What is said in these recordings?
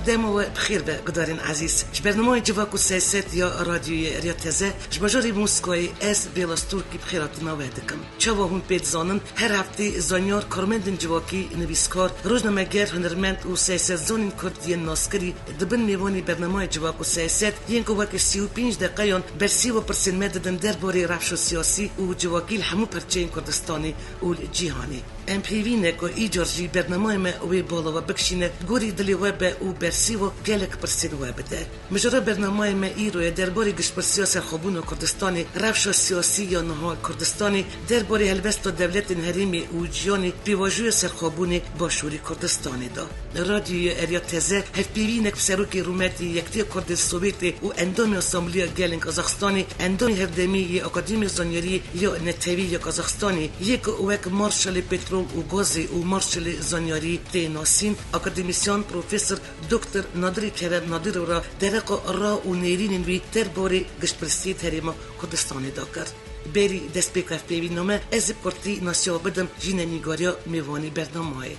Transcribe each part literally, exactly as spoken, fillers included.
Dema we bi xêr be, gudarên ezîz. Ji bernameyê Civak û Seyset ya Radyoyê Eriya Teze, ji bajarê Moskayê ez Bêla Stûrkî bi xêrhatina we dikim. Çawa hûn pê dizanin, her heftê zanyar, karmendên civakî, nivîskar, rojnameger, hunermend û seysetzanên kurd yên naskirî di bin mêvanê bernameyê Civak û Seyset yên ku weke sî û pênc deqeyan bersî û pirsên me didin derbarê rewşa siyasî û civakî li hemû perçeyên Kurdistanê û li cîhanê. Em pêvî ne ku îcar jî bernameyê me wê bala we bikişîne, gorî dilê we be û bersî we gelek pirsên we bide. Mijara bernameyê me îro ye derbarê giştpirsiya serxwebûna Kurdistanê, rewşa siyasî ya niha Kurdistanê, derbarê helbesta dewletên herêmê û jiyanê pêvajoya serxwebûnê Başûrê Kurdistanê de. Radyoya Eriya Teze hevpeyvînek bi serokê rûmetê Yektiya Kurdên Sovêtê û endamê Asambleya Gelên Kazaxstanê, endamê herdemî yê Akademiya Zanyariyê ya Netewî ya Kazaxstanê, yê ku wek Marşalê Petrol û Gazê û Marşalê Zanyariyê tê nasîn, akademîsyan Profesor Doktor Nadirê Kerem Nadirov re dereqa ra û nêrînên wî derbarê giştpirsiyê di Herêma Kurdistanê de kir. Berî destpêka hevpeyvîna me, ez ê bi kurtî nasiya we bidim jî nîgariya mêvanê bernameyê.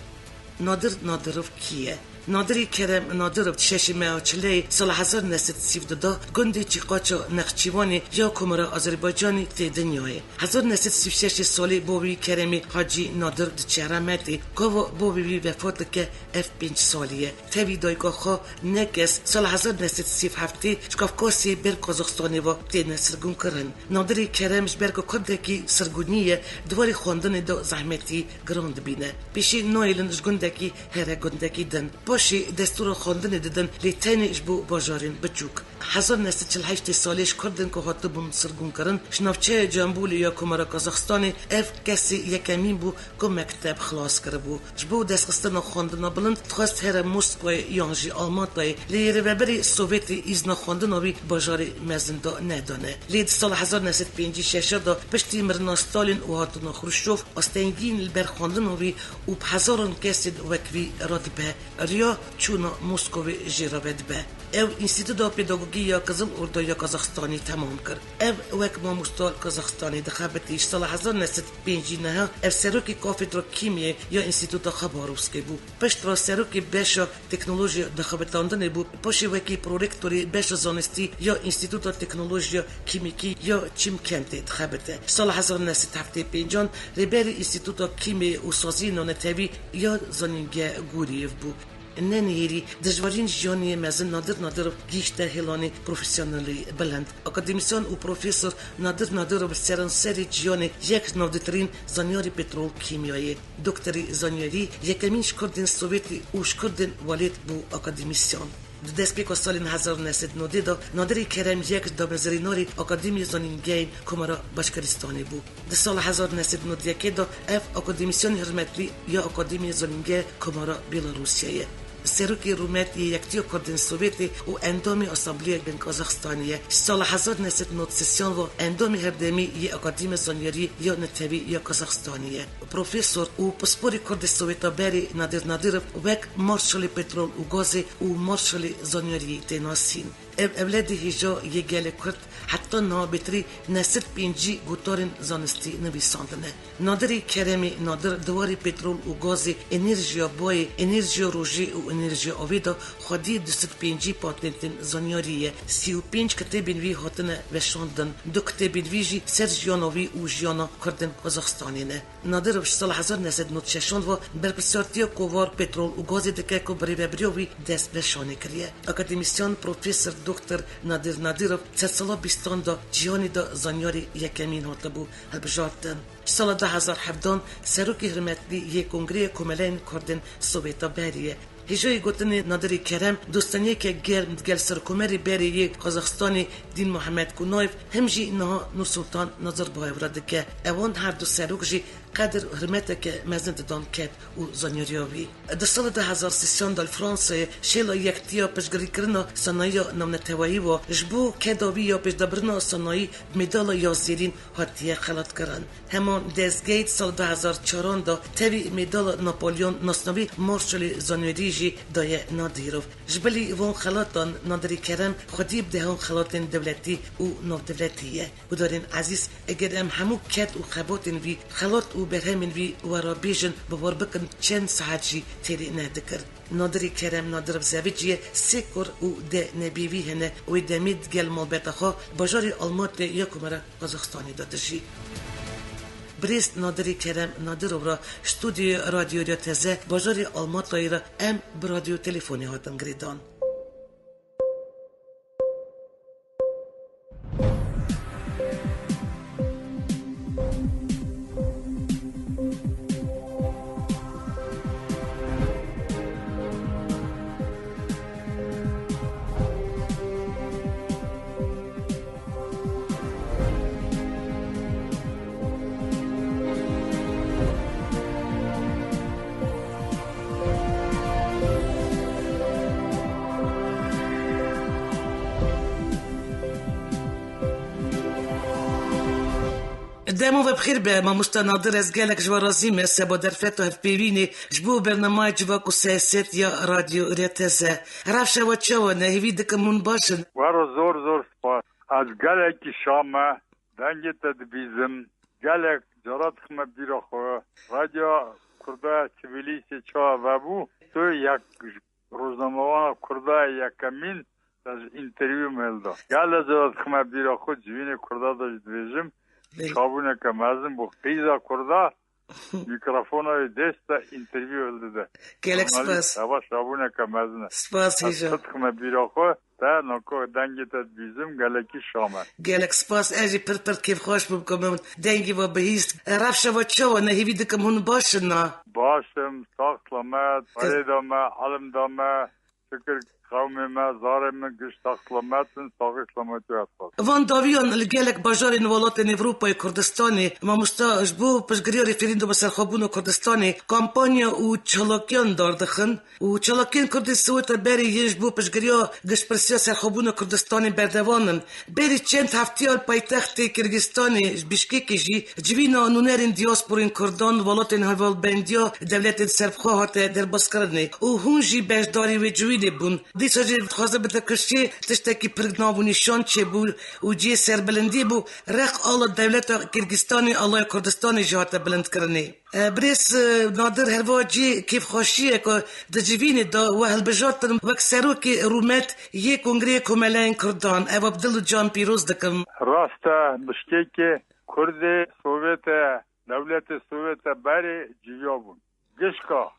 Nadir Nadirov kî ye? Nadirê Kerem Nadirov di şeşê meha Çileyê sala hezar neh sed sî û du de gundê Çîqaça Nexçîwanê ya Komara Azerbaycanê tê dinyayê. Hezar neh sed sî û şeşê salê bavê wî Keremê Hacî Nadir diçe remetê. Gava bavê wî vefat dike, ev pênc salî ye. Tevî dayika xwe ne kes sala hezar neh sed sî û heftê ji Kafkasê ber Kazaxstanê ve têne sirgûnkirin. Nadirê Kerem ji ber ku kurdekî sirgûnî ye, di warê xwendinê de zehmetî giran dibîne. Pêşî nayêlin ji gundekî here gundekî din. Paşê destûra xwendinê didin, lê tenê ji bo bajarên biçûk. Hezar neh sed çil heştê salê ji kurdên ku hatibûn sirgûnkirin, ji navçeya Cembûlê ya Komara Kazaxstanê ev kesê yekemîn bû ku mekteb xilas kiribû. Ji bo destxistina xwendina bilind dixwest here Moskvayê yan jî Almantayê, lê rêveberê Sovêtê îzna xwendina wî bajarê mezin de nedane. Lê di sala hezar neh sed pêncî şeş de piştî mirina Stalin û hatina Xruşçov, astengiyên li ber xwendina wî û bi hezaran kesên wek wî radibe, riya çûna Moskovê jê re vedibe. Ew Înstîtuta Pedagogî ya Qizil Orda ya Kazaxstanê temam kir. Ev wek mamosta li Kazaxstanê dixebitî. Ji sala hezar neh sed pêncî neh ev serokê kafedra kîmyê ya Înstîtuta Xabarovskê bû. Piştre serokê beşa teknolojiya daxebitandinê bû. Paşê wekî prorektorê beşa zanistî ya Înstîtuta Teknolojiya Kîmîkî ya Çîmkentê dixebite. Ji sala hezar neh sed heftê pêncan rêberê Înstîtuta Kîmyê û Saziyê Nanetewî ya Zanîngeha Guriyêv bû. Ne nihêrî dijwariyên jiyanê yê mezin Nadir Nadirov gihîşte hêlanê profesyonelî bilind. Akademîsyan û profesor Nadir Nadirov li seranserê cîhanê yek ji navdîtirîn zanyarê petrol kîmyayê, doktorê zanyarî, yekemîn ji kurdên Sovêtê û ji kurdên welêt bû akademîsyan. Di destpêka salên hezar neh sed nodê de Nadirê Kerem yek ji damezrênarê Akademiyê Zanîngehên Komara Başkiristanê bû. Di sala hezar neh sed nod yekê de ev akademîsyanê hirmetlî ya Akademiyê Zanîngeha Komara Bêlarûsya ye. Serokê rûmet yê Yektiya Kurdên Sovêtê û endamê Asambleya Gelên Kazaxstanê ye. Ji sala hezar neh sed nod sêyan ve endamê herdemî yê Akademiya Zanyariyê ya Netewî ya Kazaxstanê ye. Profesor û pisporê Kurdê Sovêta berê Nadir Nadirov wek Marşalê Petrol û Gazê û Marşalê Zanyariyê tê nasîn. Ev ewledê hêja yê gelê Kurd heta niha bêtirî neh sed pêncî gotarên zanistî nivîsandine. Nadirê Keremê Nadir di warê petrol û gazê, enerjiya bayê, enerjiya rojê û enerjiya avê de xwediyê du sed pêncî patentên zanyarî ye. Sî û pênc kitêbên wî hatine weşandin. Du kitêbên wî jî ser jiyana wî û jiyana Kurdên Kazaxstanê ne. Nadirov ji sala hezar neh sed nod şeşan ve berpirsiyartiya kovara petrol û gazê dike ku bi rêvebiriya wî dest veşanê kiriye. Akademîsyan Profesor Doktor Nadir Nadirov sedsala bîstan de cîhanê de zanyarê yekemîn hatibû hilbijartin. Ji sala du hezar hevdan serokê hirmetlî yê Kongreya Komeleyên Kurdên Sovêta berê ye. Hêjayî gotinê Nadirê Kerem dostaniyeke germ digel Serokkomarê berê yê Qazaxistanê Dîn Muhammed Kunayev, him jî niha Nursultan Nazarbayev re dike. Ewan her du serok jî qedir û hirmeteke mezin didan ked û zanyariya wî. Di sala du hezar sêyan de li Fransayê şêla Yektiya Piştgirîkirina Sanayiya Navneteweyî ve ji bo keda wî ya pêşdabirina sanayî bi medala ya zêrîn hatiye xelatkirin. Heman dezgehê di sala du hezar çaran de tevî medala Napolyon nasnavî Marşalê Zanyarî jî daye Nadîrov. Ji bilî van xelatan Nadirê Kerem xwedî bi dehan xelatên dewletî û navdewletî ye. Gudarên ezîz, eger em hemû ked û xebatên vî xelat û Berhemên wî we re bêjin, bi wir bikin çend saet jî têrê nedikir. Nadirê Kerem Nadir bi zeviciye sê kur û deh nebê wî hene. Wê demê digel malbeta xwe bajarê Almatê ya ku me re Qazaxistanê de dijî. Birêz Nadirê Kerem Nadirov re stûdyoya Radyo Rêya Teze bajarê Almatayê re em bi radyo telefonê hatin girêdan. Dema we bi xêr be, mamoste Nadir, ez gelek ji we razî me, seba derfeta hevpeyvînê ji bo bernameya Civak û Siyaset ya Radyo Rêya Teze. Rewşa we çawa ne? Hêvî dikim hûn baş in. We re zor zor spas. Ez gelekî şa me, dengê te dibîzim. Gelek cara dixime bîra xwe. Radyo Kurda Tbilîsê çawa vebû, tu yek ji rojnamevana Kurda yekemîn te ji întervîw min hilda. Gelek cara dixime bîra xwe, civînê Kurda de jî dibêjim. Belê. Şabûneke mezin bû. Qîza Kurda mîkrofona wê dest de întervîw hildide. Gelek spas. Jurnalîst, heva şabûneke mezin e. Spas hêja. Ez tu dixime bîra xwe, te nako dengê te dibîzim, gelekî şa me. Gelek spas, ez jî pir pir kêfxweş bûm ku min dengê we bihîst. Rewşa we çawa ne? Hêvî dikim hûn baş in na? Baş im, sax selamet, parê da me, elim da me. Şikir qewmê me, zarê min giş sax selamet in, saxî selametî we xwest. Van dawiyan li gelek bajarên welatên Ewropayê Kurdistanê, mamosta, ji bo piştgiriya referanduma serxwebûna Kurdistanê kampanya û çalakiyan dardixin û çalakiyên Kurdên Siwêta berê yên ji bo piştgiriya giştpirsiya serxwebûna Kurdistanê berdewam in. Berî çend hefteyan li paytextê Kirgistanê, Bişkekê jî civîna nûnerên diasporên Kurdan welatên hevalbendiya dewletên serbixwe hate derbazkirinê û hûn jî beşdarî wê civînê bûn. Dîsa jî dixwaze bide ku çi tiştekî pir nav û nîşan çêbû û cihê serbilindî bû, rex ala dewleta Kirgistanê, alaya Kurdistanê jî hate bilindkirinê. E, birêz, e, Nadir, herwiha cihê kêfxweşiyê ku di civînê de we hilbijartin wek serokê rûmet yê Kongreyê Komeleyên Kurdan. Ew bi dil û can pîroz dikim. Rast e, Bişkekê Kurdê Sowêtê, dewletê Sowêtê berê civiyabûn. Gişka,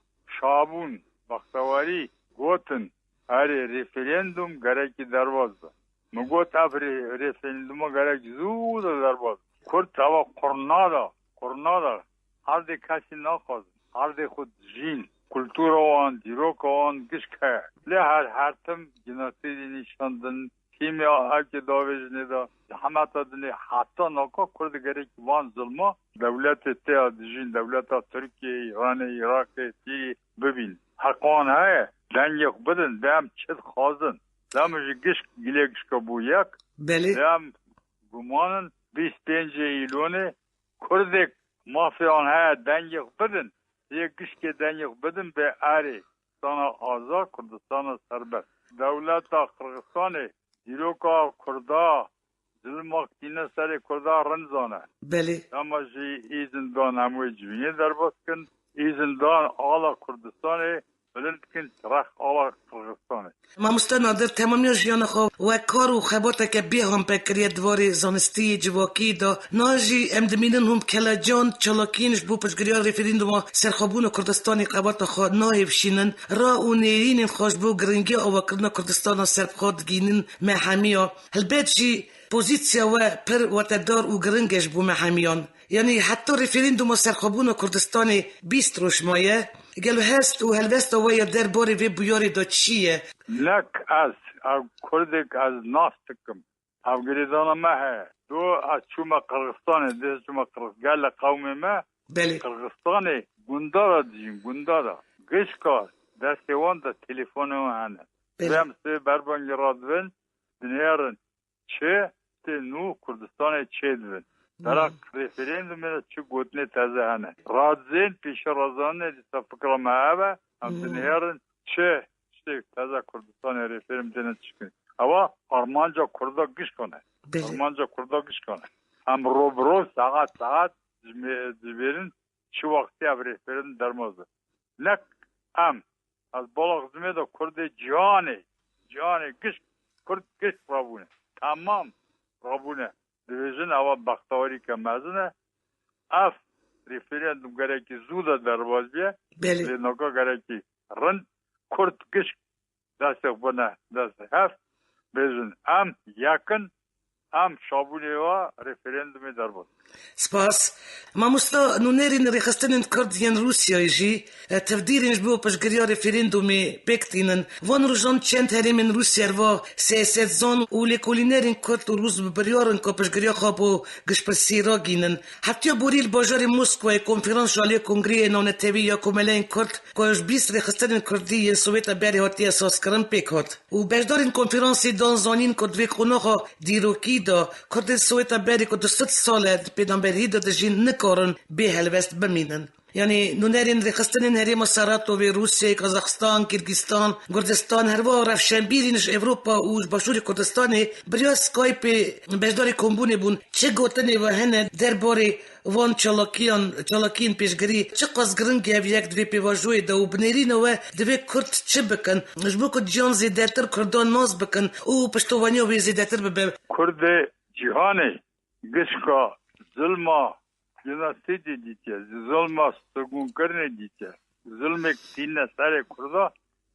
şabûn, bextewarî gotin, erê, referandum gerekî derbas be. Min got, ev re-, referenduma gerek zû de derbas. Kurd teva qurna da, qurna da. Erdê kesî naxwazin. Erdê xwe dijîn. Kultura wan, dîroka wan gişk heye. Lê her, her tim genotîdî nîşan din. Kîmya eke davêjinê de. Di hemeta dinê heta naka Kurd gerek van zilma dewletê tê ya dijîn, dewleta Tirkiyê, Îranê, Iraqê, Sîrî bibîn. Heq wan heye, dengê xwe bidin, dê em çi dixwazin. Dema ji gişk gilê gişka bû yek. Belê. Dê em gumanin bîst pêncê îlonê Kurdek mafê wan heye dengê xwe bidin. Yê gişkê dengê xwe bidin bê erê. Kurdistana azad, Kurdistana serbest. Dewleta Qirxistanê dîroka Kurda, zilma tîne serê Kurda rind zane. Belê. Dema jî îzin dan hemû civînê derbas kin. Îzin dan ala Kurdistanê bilind kin, rex ala Qirxistanê. Mamoste Nadir, temamiya jiyana xwe we kar û xebateke bêhempe kiriye di warê zanistiyê civakî de. Niha jî em dimînin hûn bi kelecan çalakiyên ji bo piştgiriya referanduma serxwebûna Kurdistanê xebata xwe nahêvşînin. Ra û nêrînên xwe ji bo giringiya avakirina Kurdistana serbixwe digihînin me hemiya. Helbet jî pozîsiya we pir wetedar û giring e ji bo me hemiyan. Yanî heta referanduma serxwebûna Kurdistanê bîst roj maye. Gelo hest û helwesta we ya der barê vê bûyerê de çi ye? Nek ez, ev Kurdek ez nas dikim. Ev girêdana me heye. Do ez çûme Qirxistanê, dê çûme Qirx-, gele qewmê me. Belê. Qirxistanê gunda de dijîn, gunda de. Gişka destê wan de telefonê wan hene. Belê. Vê em sê berbangê radibin, dinêrin. Çi tê nû Kurdistanê çêdibin. Dera referendumê de çi gotinê teze hene. Radizên pêşerozanê dîsa fikra me ev e. Em dinêrin çi tiştê teze Kurdistanê referendum têne çikin. Ewa armanca Kurda gişkan e. Belê. Armanca Kurda gişkan e. Em ro bi ro, saet saet ji me-, dibêrin çi wextî ev referandum derbas be. Nek em, ez bala xizmê de Kurdê cîhanê, cîhanê gişt, Kurd gişt rabûne. Temam rabûne. Dibêjin ewa bextewarîke mezin e. Ev referandum gerekî zû de derbas biye. Belê. Lê naka gerekî rind Kurd gişt destê xwe bine destê hev, bêjin em yek in, em çabûnê wa referandumê derbas. Spas. Mamosta, nûnerên rêxistinên Kurd yên Rûsyayê jî, e, tevdîrên ji bo piştgiriya referandumê pêk tînin. Van rojan çend herêmên Rûsya re va siyasetzan û lêkolînerên Kurd û Rûs bi biryar in ku piştgiriya xwe bo giştpirsî ragihînin. Heftiya borî li bajarê Moskwayê konferans ji aliyê Kongreyê Navnetewî ya Komeleyên Kurd ku ji bîst rêxistinên Kurdî yên Soweta berê hatiye sazkirin pêk hat. Û beşdarên konferansê dan zanîn ku di vê qonaxa dîrokî de Kurdên Soweta berê ku du sed sal e di pêdanberiyê de dijîn nikarin bê helwest bimînin. Yanî nûnerên rêxistinên herêma Saratovê, Rûsyayê, Kazaxistan, Kîrgîstan, Kurdistan, herwiha rewşenbîrên ji Ewropa û ji Başûrê Kurdistanê bi riya Skypeê beşdarê kombûnê bûn. Çi gotinê we hene derbarê van çalakiyan, çalakiyên pêşgirî? Çiqas giring e ev yek di vê pêvajoyê de û bi nêrîna we divê Kurd çi bikin ji bo ku ciyan zêdetir Kurdan nas bikin û piştovaniya wê zêdetir bibe? Kurdê cîhanê gişka zilma genocîdê dîtiye, zilma sirgûnkirinê dîtiye. Zilmêk tîne serê Kurda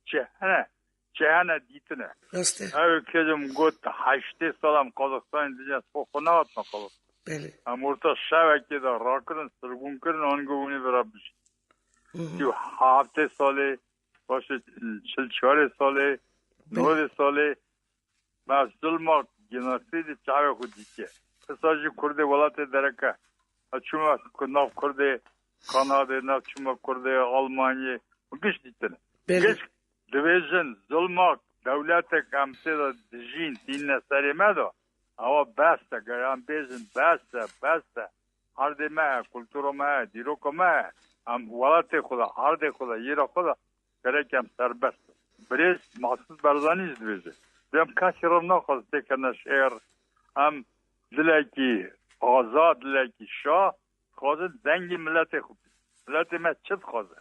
çi hene, çi hene dîtine. Rast e. Ew kêjim got heştê sal em Qazaxistanê dijîn, ez xwe xwe nehatime Qazaxistan. Belê. Em orta şevekê de rakirin, sirgûn kirin, ango hûnê vira bijîn. Hı hı. Çi heftê salê, paşê çil çarê salê, Belê. nodê salê, me zilma genocîdê çavê xwe dîtiye. Qisa jî Kurdê welatê dereke. Ha çûme ku nav Kurdê Kanadê, nav çûme Kurdê Almanyê. Giş dîtine. Belê. Giş dibêjin zilmak dewletek em tê de dijîn tîne serê me de. Ewa bes e, ger em bêjin bes e, bes e. Erdê me heye, kultura me heye, dîroka me heye. Em welatê xwe de, erdê xwe de, yêra xwe de gerek em serbest bin. Birêz Mesûd Barzanî jî dibêje. Em kesî re naxwazin têkevine şer. Em dilekî azad, dilekî şa, dixwazin dengê miletê xwe bidin. Miletê me çi dixwaze?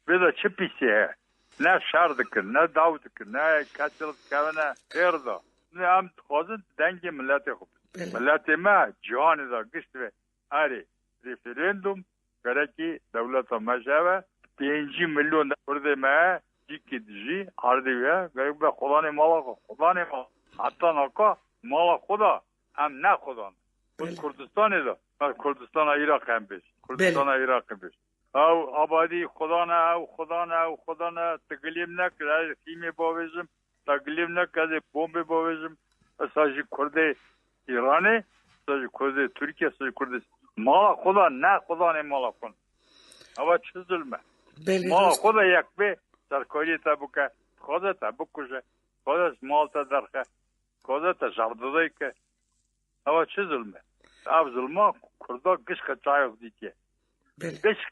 Vê de çi pîsî heye? Ne şer dikin, ne daw dikin, ne kesî re dikevine şer de. Em dixwazin dengê miletê xwe bidin. Belê. Miletê me cihanê de gişt ve. Erê, referandum gerekî dewleta me ji hev e. Pêncî milyon Kurdê me cîkê dijî, erdê wî ye, gerek be xudanê mala xwe, xudanê mala. Heta naka mala xwe da em ne xudan. Belê. Kurdistanê de, me Kurdistana Iraqê em bêj. Belê. Kurdistana Iraqê bêj. Ew abadî xudan e, ew xudan e, ew xudan e, tu gilîm nekir, ez xîmê bavêjim. Te gilîm neke, ez ê bombê bavêjim. Esa jî Kurdê Îranê, esa jî Kurdê Tirkiye, esa jî Kurdê mala xwe da ne xudanê mala xwe. Eva çi zulm e? Belê, Mala rast. xwe da yek bê, serkariyê te bike, dixwaze te bikuje, dixwaze ji mal te derxe, dixwaze te jardidey ke. Eva çi zulm e? Ev zulma Kurda gişka çayok dîtiye. Belê. Gişk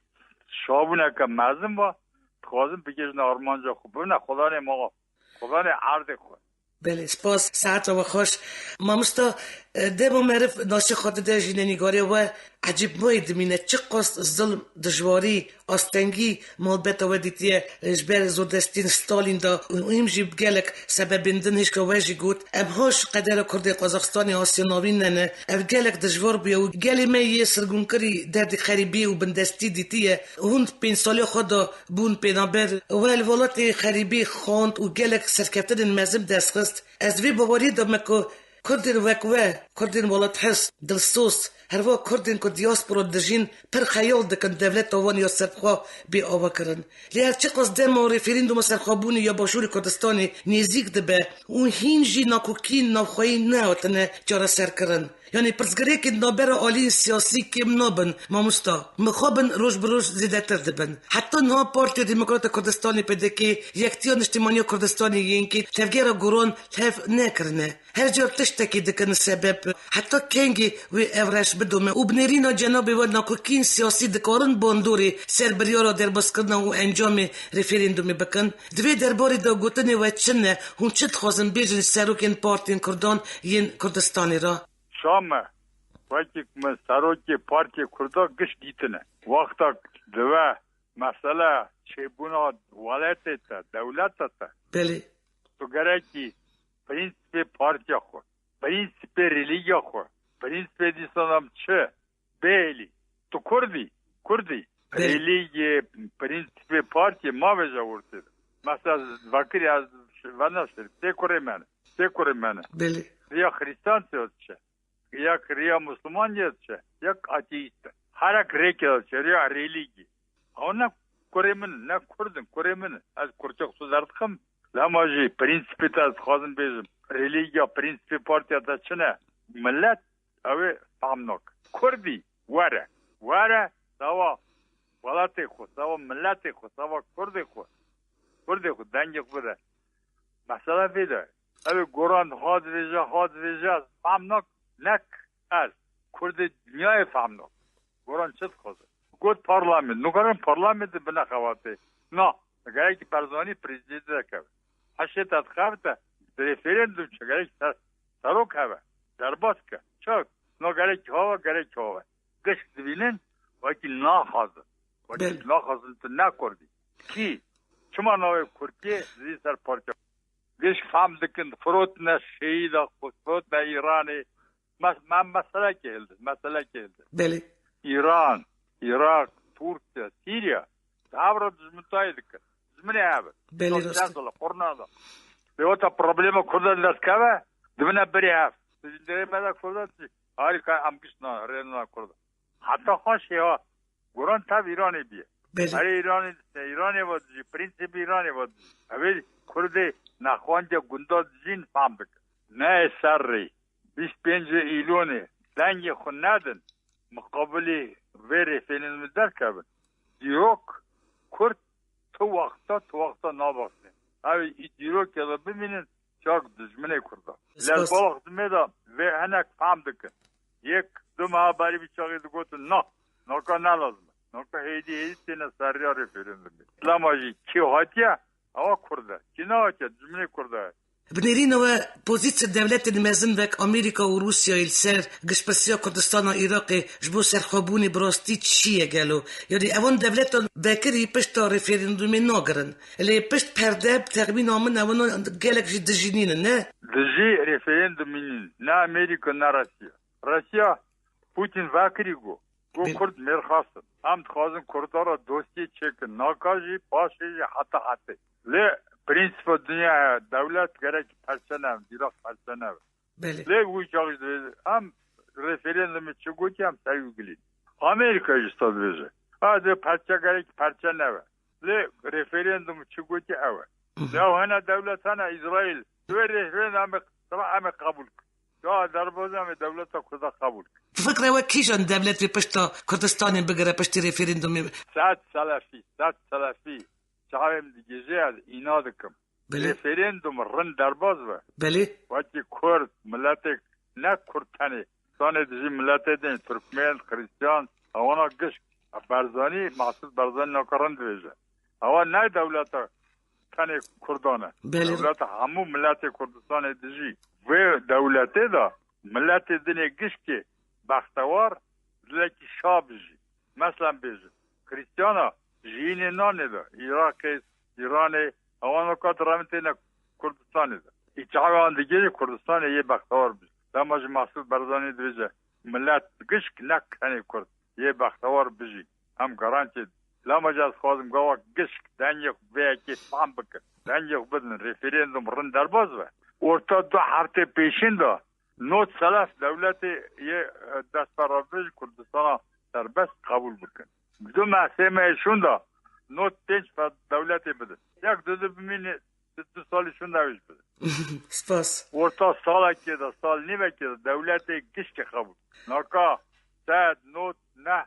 şabûneke mezin va, dixwazin bigihîjine armanca xwe, bibine xudanê mala xwe, xudanê erdê xwe. Belê, spas, saeta we xweş. Mamosta, e, dema meriv nasî xwe dide jî nîgarê we ecêbmayî dimîne, çiqas zilm, dijwarî, astengî malbeta we dîtiye, e, ji ber zordestiyên Stalîn de û hîm jî bi gelek sebebên din hişka we jî got, em ha ji qedera Kurdên Qazaxistanê Asya Navîn ne ne, ev gelek dijwar bûye û gelê me yê sirgûnkirî derdê xerîbî û bindestî dîtiye. Hûn di pênc saliya xwe de bûn pênaber, we li welatê xerîbî xwend û gelek serkeftinên mezin bi dest xist. Ez vê baweriyê de me ku Kurdên wek we, Kurdên welathes, dilsoz, herwiha Kurdên ku diaspora dijîn, pir xeyal dikin dewleta wan ya serbixwe bê avakirin. Lê her çiqas dema referanduma serxwebûnê ya Başûrê Kurdistanê nêzîk dibe û hîn jî nakokiyên navxweyî nehatine çareserkirin. Yanî pirsgirêkên navbera aliyên siyasî kêm nabin, mamosta. Mixabin roj bi roj zêdetir dibin. Heta niha Partiya Demokrata Kurdistanê, P D K, Yektiya Niştimaniya Kurdistanê, Y N K, tevgera guran li hev nekirine. Her car tiştekî dikin sebeb. Heta kengî wê ev reş bidome û bi nêrîna cenabê we nakokiyên siyasî dikarin bandorê ser biryara derbaskirina û encamê referandumê bikin? Di vê derbarê de gotinê we çi ne? Hûn çi dixwazin bêjin serokên partiyên Kurdan yên Kurdistanê re? Şam e. Wekî min serokê Partiyê Kurda giş dîtine. Wexta dibe mesele çêbûna welatê te, dewleta te, Belê. Tu gerekî prensîpê partiya xwe, prensîpê rêlîgiya xwe, prensîpê dîsan em çi? Bêlî. Tu Kurd î, Kurd î. Belê. Rêlîgê, prensîpê partiyê mavêje ortê de. Mesela vekirî ez vena şerî, sê kurê me ne. Sê kurê me ne. Belê. Riya Xrîstiyan tê çi? Ya riya Musliman ya çi? Ya ateîst e. Herek rêkê de çi? Riya rêlîgî. Ew ne kurê min in, ne Kurd in, kurê min in. Ez Kurdçe qisû derdixim. Lema jî prensîpê te ez dixwazim bêjim. Rêlîgiya prensîpê partiya te çi ne? Millet ew ê fam nake. Kurd î, were. Were, sava welatê xwe, sava miletê xwe, sava Kurdê xwe. Kurdê xwe dengê xwe bide. Mesela vê de. Ew ê goran ha dibêje, ha dibêje, ez fam nak, nek ez. Kurdê dinyayê fam nak. Goran çi dixwaze? Got parlament. Nikarin parlament de bine xebatê. Na. Gerek Barzanî prezidentî de keve. Heşê te dixebite, referandum çi gerek ser, serok heve. Derbas ke. Çak. Na gerek hava, gerek hava. Gişk dibînin, wekî naxwazin. Wekî Belê. Naxwazin tu ne Kurdî. Kî? Çima navê Kurdiyê dizî ser parça? Gişk fam dikin, firotine şehîda xwe, firotine Îranê. Mes-, me meselekê hildir, meselekê hildir. Belê. Îran, Îraq, Tirkiye, Sîriye, hev re dijmintayê dikin. Dijminê hev in. Belê, Şeş rast e. Sala, qurna da. Lê wata problema Kurda li dest keve, dibine birê hev. Dijminê me de Kurda, harika em gişt na, rê na Kurda. Heta xweş ya, Goran tev Îranê bîye. Belê. Erê Îranê, Îranê ve dijî, prensîbê Îranê ve dijî. Ev ê Kurdê nexwendiya gunda dijîn fam bikin. Ne ser rê. Bîst pêncê Îlonê dengê xwe nedin, miqabilê vê referandumê derkevin. Dîrok Kurd tu wexta, tu wexta nabaxsînin. Ew ê dîrokê de bimînin, çak dijminê Kurda. Spas. Lê balax dimê de vê hinek fam dikin. Yek, du meha berî vî çaxê digotin, na, naka ne lazim e. Naka hêdî hêdî têne ser riya referandumê. Lema jî kî hatiye, ewa Kurd e. Kî nehatiye, dijminê Kurda ye. Bi nêrîna we, pozîsya dewletên mezin wek Amerîka û Rûsyayê li ser giştpirsiya Kurdistana Iraqê ji bo serxwebûnê bi rastî çi ye gelo? Yanî ewan dewletan vekirî pişta referandumê nagirin. Lê pişt perde, bi texmîna min, ewana gelek jî dijî nînin, ne? Dijî referandumê nîn. Ne Amerîka, ne Rûsya. Rûsya Putin vekirî got. Got Kurd mêrxas in. Em dixwazin Kurda re dosyê çêkin. Naka jî, paşê jî heta hetê. Lê prensîpa dinya heye, dewlet gerek perçe nebe, Îraq perçe nebe. Belê. Lê wî çax jî dibêje, em referandumê çi gotiye, em ser wî gilîn. Amerîka jî sta dibêje. Ha, dê perçe gerek perçe nebe. Lê referandum çi gotiye ew e. Hı hı. Lê ew hene dewlet hene Îsraîl. Divê referandum em ê, em ê qebûl kin. Ya derbazî em ê dewleta Kurda qebûl kin. Fikra we kîjan dewlet vê pişta Kurdistanê bigire piştî referandumê? Sed selefî, sed selefî. Çavê min digêje ez îna dikim. Belê. Referandum rind derbas be. Belê. Wekî Kurd, miletek ne Kurd tenê. Kurdistanê dijî miletê din, Tirkmen, Xristiyan, ewana gişk. Barzanî, Mesûd Barzanî naka rind dibêje. Ewa ne dewleta tenê Kurdan e. Belê. Dewleta hemû miletê Kurdistanê dijî. Vê dewletê de miletê dinê gişkê bextewar dilekî şa bijî. Meselen bêjin, Xrîstiyana jiyînê nanê de, Iraqê, Îranê, ewan weka direvin têne Kurdistanê de. Î çawan digêrî Kurdistanê yê bextewar bijî. Dema jî Mesûd Barzanî dibêje, milet gişk ne tenê Kurd, yê bextewar bijî. Em garantiyê. Lama jî ez dixwazim gava gişk dengê xwe vê yekê fam bikin. Dengê xwe bidin, referandum rind derbas be. Orta du heftê pêşîn de Not selef dewletê yê, e, destperevdij Kurdistana serbest qebûl bikin. Du meh sê mehê şûnda not pênc fe dewletê bidin. Yek du du bimîne, du, du salî şûnda wê jî bidin. Spas. Orta salekê de, sal nîvekê de dewletê gişkê qebûl. Naka sed not neh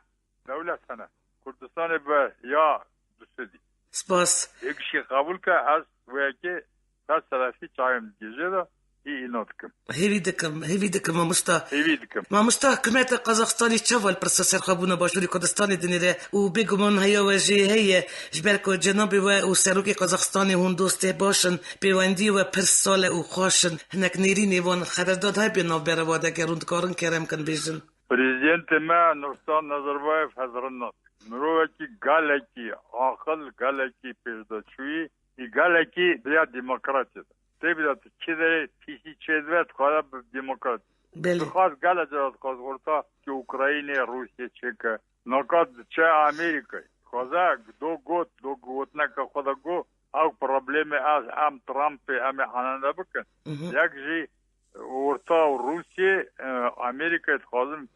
dewlet hene. Kurdistanê be ya du sedî. Spas. Yek jî qebûl ke ez wê yekê ser selefî çavê min digêje de î îna dikim. Hêvî dikim, hêvî dikim mamosta. Hêvî dikim. Mamosta, hikûmeta Qazaxistanê çawa li pirsa serxwebûna Başûrê Kurdistanê dinêre û bêguman heya we jê heye, ji ber ku cenabê we û serokê Qazaxistanê hûn dostê baş in, pêwendiyê we pir sal e û xweş in. Hinek nêrînê wan xeberdan hebe navbera we de ger hûn dikarin kerem kin bêjin. Prezidentê me Nursultan Nazarbayev hezirin nas. Mirovekî gelekî aqil, gelekî pêşdaçûyî, ê gelekî ya demokratî de. Tê bide tu çi derê pîsî çêdibe, dixwaze bi demokrat. Belê. Dixwaz gele cara dixwaz orta ki Ukraynê, Rûsya çêke. Naka diçe Amerîkayê. Dixwaze do got, do gotineke xwe de got, ew problemê ez, em Trumpê, em ê henende bikin. Mhm. Yek jî orta û Rûsya, e, Amerîkayê dixwazin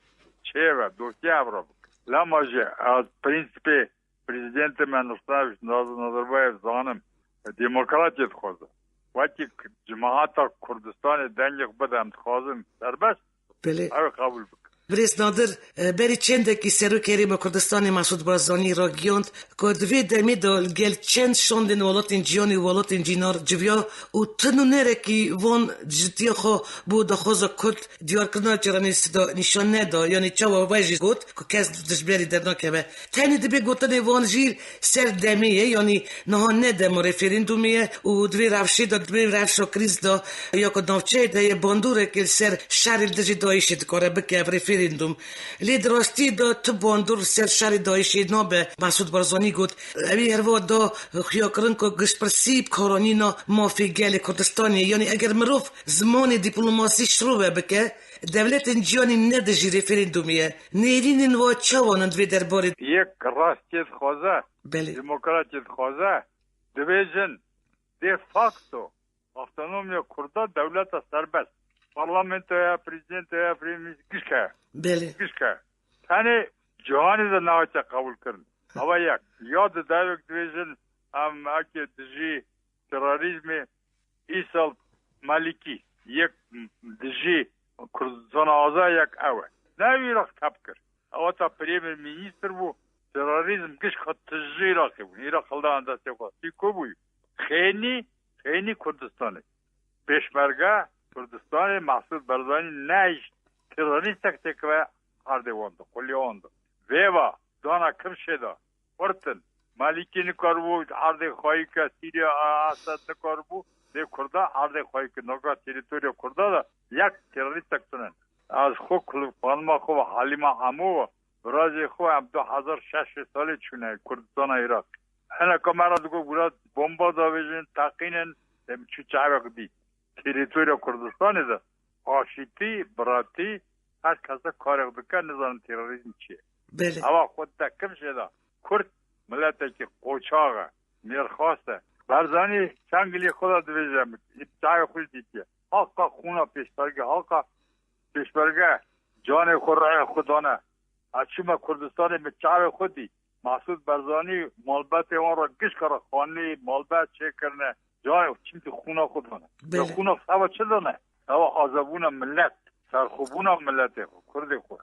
çêve, dostiya hev re bikin. Lema jî ez prensîpê Prezidentê me Nursultan Naz-, Nazarbayev zanim, demokratiyê dixwaze. Wekî k-, cemaata Kurdistanê dengê xwe bide, em dixwazin serbest, Belê. ew ê qebûl bikin. Birêz Nadir, e, berî çendekî Serokê Herêma Kurdistanê Mesûd Barzanî ragihand ku di vê demê de li gel çend şandên welatên cîhanê û welatên cînar civiya û ti nûnerekî van citiya xwe bo daxwaza Kurd diyarkirina çarenivîsê de nîşan neda, yanî çawa we jî got ku kes dijberî dernakeve. Tenê dibê gotinê wan jî ser demê ye, yanî niha ne dema referandumê ye û di vê rewşê de, di vê rewşa krîz de ya ku navçeyê de ye, bandoreke li ser şerê li dijî DAIŞê dikare bike ev referandum. Lê di rastiyê de tu bandor li ser şerê DAIŞê nabe, Mesûd Barzanî got. Ewî herwiha da xuyakirin ku giştpirsî bi karanîna mafê gelê Kurdistanê, yanî eger mirov zimanê dîplomasî şirove bike, dewletên cîhanî ne dijî referandumê ye. Nêrînên we çawa ne di vê derbarê? Yek rastiyê dixwaze, Belê. demokratiyê dixwaze, dibêjin de facto avtonomiya Kurda dewleta serbest. Parlamentoya, prezîdentoya, premyermînîst gişke. Belê. Gişke. Tenê cîhanê de nehatiye qebûlkirin. Ava yek. Ya di devek dibêjin em eke dijî terorîzmê Îsal Malîkî yek dijî Kurdistana Azad yek ew e. Ne wî Iraq tep kir. Ew heta premyer mînîstir bû, terorîzm gişt xwe tijî Iraqê bûn. Iraq hildan destê xwe. Tî ku bûyî? Xênî, xênî Kurdistanê. Pêşmerge Kurdistanê Mesûd Barzanî nehişt terorîstek têkeve erdê wan de, xuliya wan de. Vêva dana kifşê de. Xurt in. Malîkî nikaribû erdê xwayî ke, Sîrya, Esed nikaribû, lê Kurda erdê xwayî ke. Noka terîtoriya Kurda de yek terorîstek tune. Ez xwe kul-, xanima xwe ve Halîma Hemo ve, birazê xwe em du hezar şeş salê çûne Kurdistana Iraq. Hineka me re digot, wila bomba davêjin, teqînin, em çû çavek dî. Terîtoriya Kurdistanê de aşîtî, biratî, her kes de karek dike, nizanin terorîzm çi ye. Belê. Ewa xwe dide kifşê de. Kurd miletekî qoçax e, mêrxas e. Barzanî çengilê xwe de dibêje, çavê xwe jî dîtiye. Haqa xûna pêşmerge, haqa pêşmerge canê xwe, rihê xwe dane. Ez çûme Kurdistanê, min çavê xwe dît. Mesûd Barzanî malbetê wan re gişka re xanî, malbet çêkirine. Canê, çimkî xûna xwe dane. Ya Belê. xûna xwe ewa çi dane? Ewa azabûna milet, serxwebûna miletê xwe, Kurdê xwe.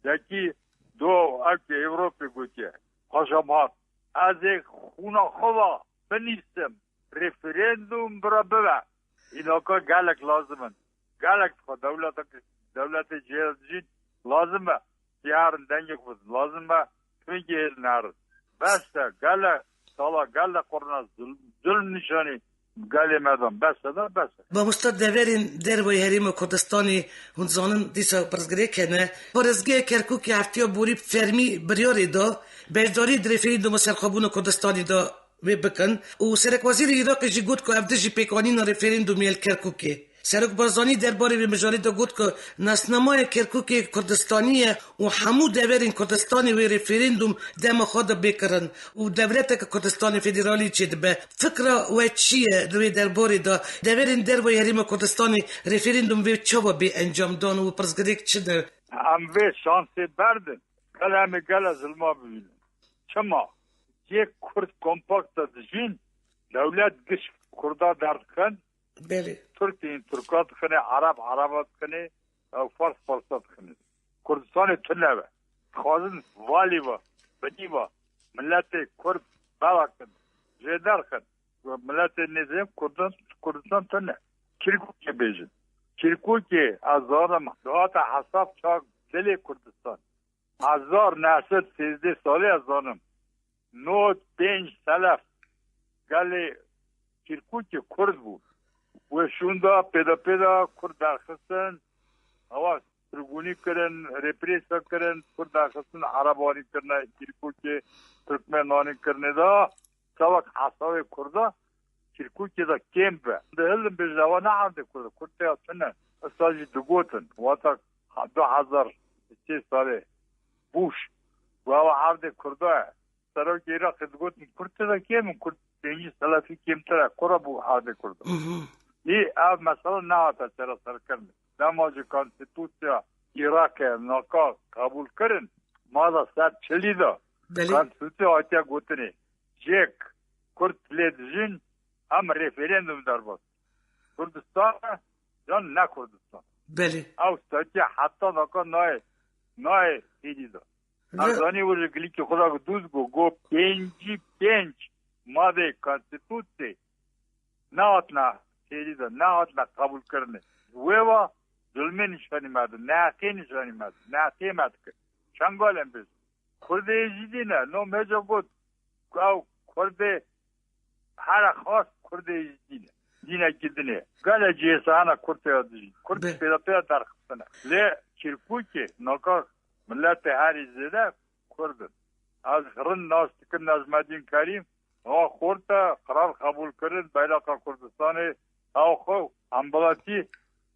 Yekî do eke Ewropê gotiye, paşa hat, ez ê xûna xwe va binîsim, referandum bira bibe. Înoka gelek lazim in. Gelek xwe dewletek, dewletê cihê dijîn lazim e. Tî herin dengê xwe lazim e. Tungî hêl nerin. Bes e. Gele sala, gele qurna zul-, zulm nîşanî gelê me dan. Bes e da, bes e. Mamosta, deverên dervayî Herêma Kurdistanê hûn zanin dîsa pirsgirêk hene. Parêzgeha Kerkûkê heftiya borî bi fermî biryarê da beşdarî di referanduma serxwebûna Kurdistanê da wê bikin û Serekwezîrê Iraqê jî got ku ev dijî pêkanîna referandumê ye li Kerkûkê. Serok Barzanî derbarê vê mijarê de got ku nasnameya Kerkûkê Kurdistanî ye û hemû deverên Kurdistanê wê referandum dema xwe de bê kirin û dewleteke Kurdistanê federalî çêdibe. Fikra we çi ye di wê derbarê de? Deverên dervayî Herêma Kurdistanê referandum wê çawa bê encamdan û pirsgirêk çi ne? Em vê şansê berdin. Gel em ê gele zilma bibînin. Çima? Yek Kurd kompakta dijîn, dewlet giş Kurda derdixin, Belê. Tirk tên Tirka dixine, Ereb Ereba dixine, ew Fars Farsa dixine. Kurdistanê tune be. Dixwazin valî ve, binî ve, miletê Kurd belakin, jê derxin. Miletê nêzên Kurdan, Kurdistan tune. Kirkûkê bêjin. Kirkûkê ez zanim, dihate hesab çak dilê Kurdistan. Hezar neh sed sêzdeh salê ez zanim. Nod pênc selef gelê Kirkûkê Kurd bû. Wê şûnda pêda pêda Kurd derxistin. Ewa sirgûnî kirin, reprêsa kirin, Kurd daxistin, Erebanî kirine Kîrkûkê, Tirkmenanî kirine da, sawek hesabê Kurda Kîrkûkê de kêm be. Dihilin bêje ewa ne erdê Kurda, Kurd tê ya tune. Esta jî digotin, wata du hezar sê salê Bush, û ewa erdê Kurda ye. Serokê Iraqê digotin, Kurd tê de kêm in, Kurd pêncî selefî kêmtir e, kura bû erdê Kurda. Mhm. Lê ev mesela nehate çareserkirinê. Dema jî konstîtûsiya Iraqê naka qebûl kirin, ma da ser çilî de. Belê. Konstîtûsiya hatiye gotinê, cêk Kurd lê dijîn, em referandum derbas. Kurdistan e, yan ne Kurdistan. Belê. Ew statûya heta naka nayê, nayê hêdî de. Re- Erzanî wir ji gilîkî xwe de dûz got, got pêncî pênc madeyê konstîtûsiyê nehatine hêdî de, nehatine qebûlkirinê. Wê wa zulmê nîşanî me didin, neheqê nîşanî me didin, neheqê me dikir. Çend gal em bêjin? Kurdê Êzidî ne, no mêca got ku ew Kurdê here xas Kurdê Êzidî ne. Dînekî din e. Gelek cihê sahana Kurd tê ya dijî. Kurd Be- pêda pêda derxistine. Lê Kîrkûkê naka miletê herî zêde Kurd in. Ez rind nas dikim Necmedîn Kerîm, ha xorte qerar qebûl kirin, beyraqa Kurdistanê, ha xwe embalatî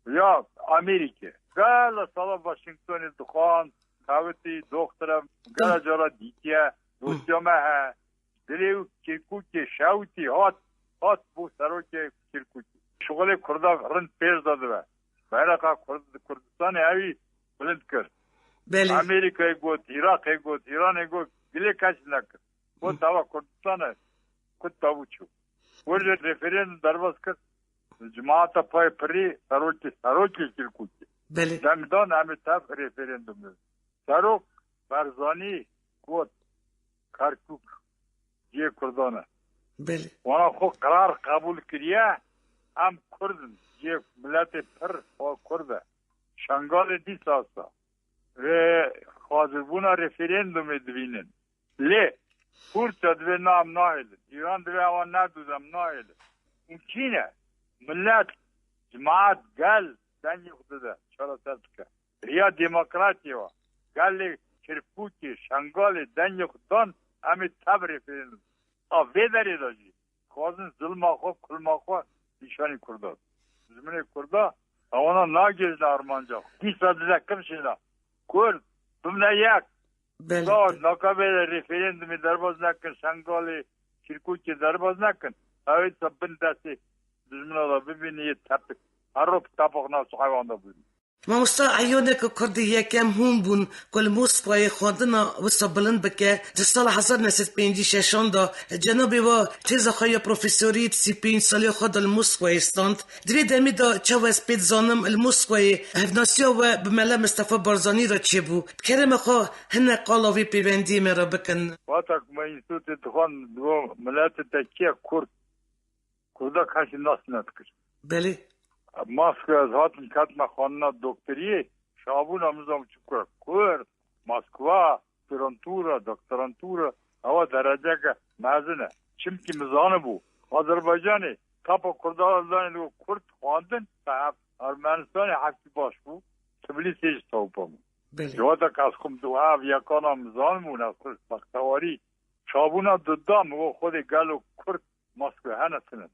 ya Amerîkê. Gela sala Washingtonê dixwand, xewitî, doxtire, gela cara dîtiye, dosya me he. Dilê û Kîrkûkê şewitî hat, hat bû serokê Kîrkûkê. Şixulê Kurda rind pêş de dibe. Beyraqa Kurd-, Kurdistanê ewî bilind kir. Belê. Amerîkayê got, Iraqê got, Îranê got, dilê kes nekir. Got, Hı. Tava Kurdistan e, Kurd tabû çû. Wê jî referandum derbas kir. Cemaata payê pirî serokê, serokê Kîrkûkê. Belê. Deng dan em ê tev referandumê. Serok Barzanî got, Kerkûk cihê Kurdan e. Belê. Wana xwe qerar qebûl kiriye, em Kurd in, cihê miletê pir xwe Kurd e. Şengalê dîsa esta. Rê xazirbûna referandumê dibînin. Lê Tirkiye divê na em nahêlin. Îran divê ewan nedûz em nahêlin. Û kî ne? Milet, cemaat, gel dengê xwe dide, çareser dike. Riya demokratiyê wa. Gelê Kirkûkê, Şengalê dengê xwe dan, em ê tev referandum. A vê derê de jî dixwazin zilma xwe, kulma xwe nîşanî Kurda. Dijminê Kurda, ewana nagihêjne armanca xwe. Dîsa dide kifşê de. Kurd, bimne yek. Belê. Sağ ol, naka vê referandumê derbas nekin, Şengalê, Kirkûkê derbas nekin. Ew ê bin destê dijmina de bibînin yê tepik. Her rok tapok nas heywan de bibînin. Mamosta, eyoneke Kurdê yekem hûn bûn ku li Moskwayê xwendina wisa bilind bike. Di sala hezar neh sed pêncî şeşan de cenabê we têza xwe ya profesorî di sî pênc salê xwe de li Moskwayê stand. Di vê demê de çawa ez pê dizanim li Moskwayê hevnasiya we bi Mela Mistefa Barzanî re çêbû? Bi kerema xwe hinek qala vê pêwendiyê me re bikin. Wata ku me înstitûtê dixwend, digo miletê te kî ye? Kurd. Kurda kesî nas nedikir. Belê. Moskva ez hatim ketime xanina doktoriyê, çabûna min zam çi Kurd. Kurd, Moskva, doktorantura, doktorantura, ewa dereceke mezin e. Çimkî min zanibû, Azerbaycanê tapa Kurda zanê digo Kurd xwendin, te ev Ermenistanê heftî baş bû, Tbilîsê jî tewpa bû. Belê. Cewata kes xum du ev yekana min zanibû, ne Kurd, bextewarî. Çabûna dida min got, Xwedê gelo Kurd Moskva hene tune.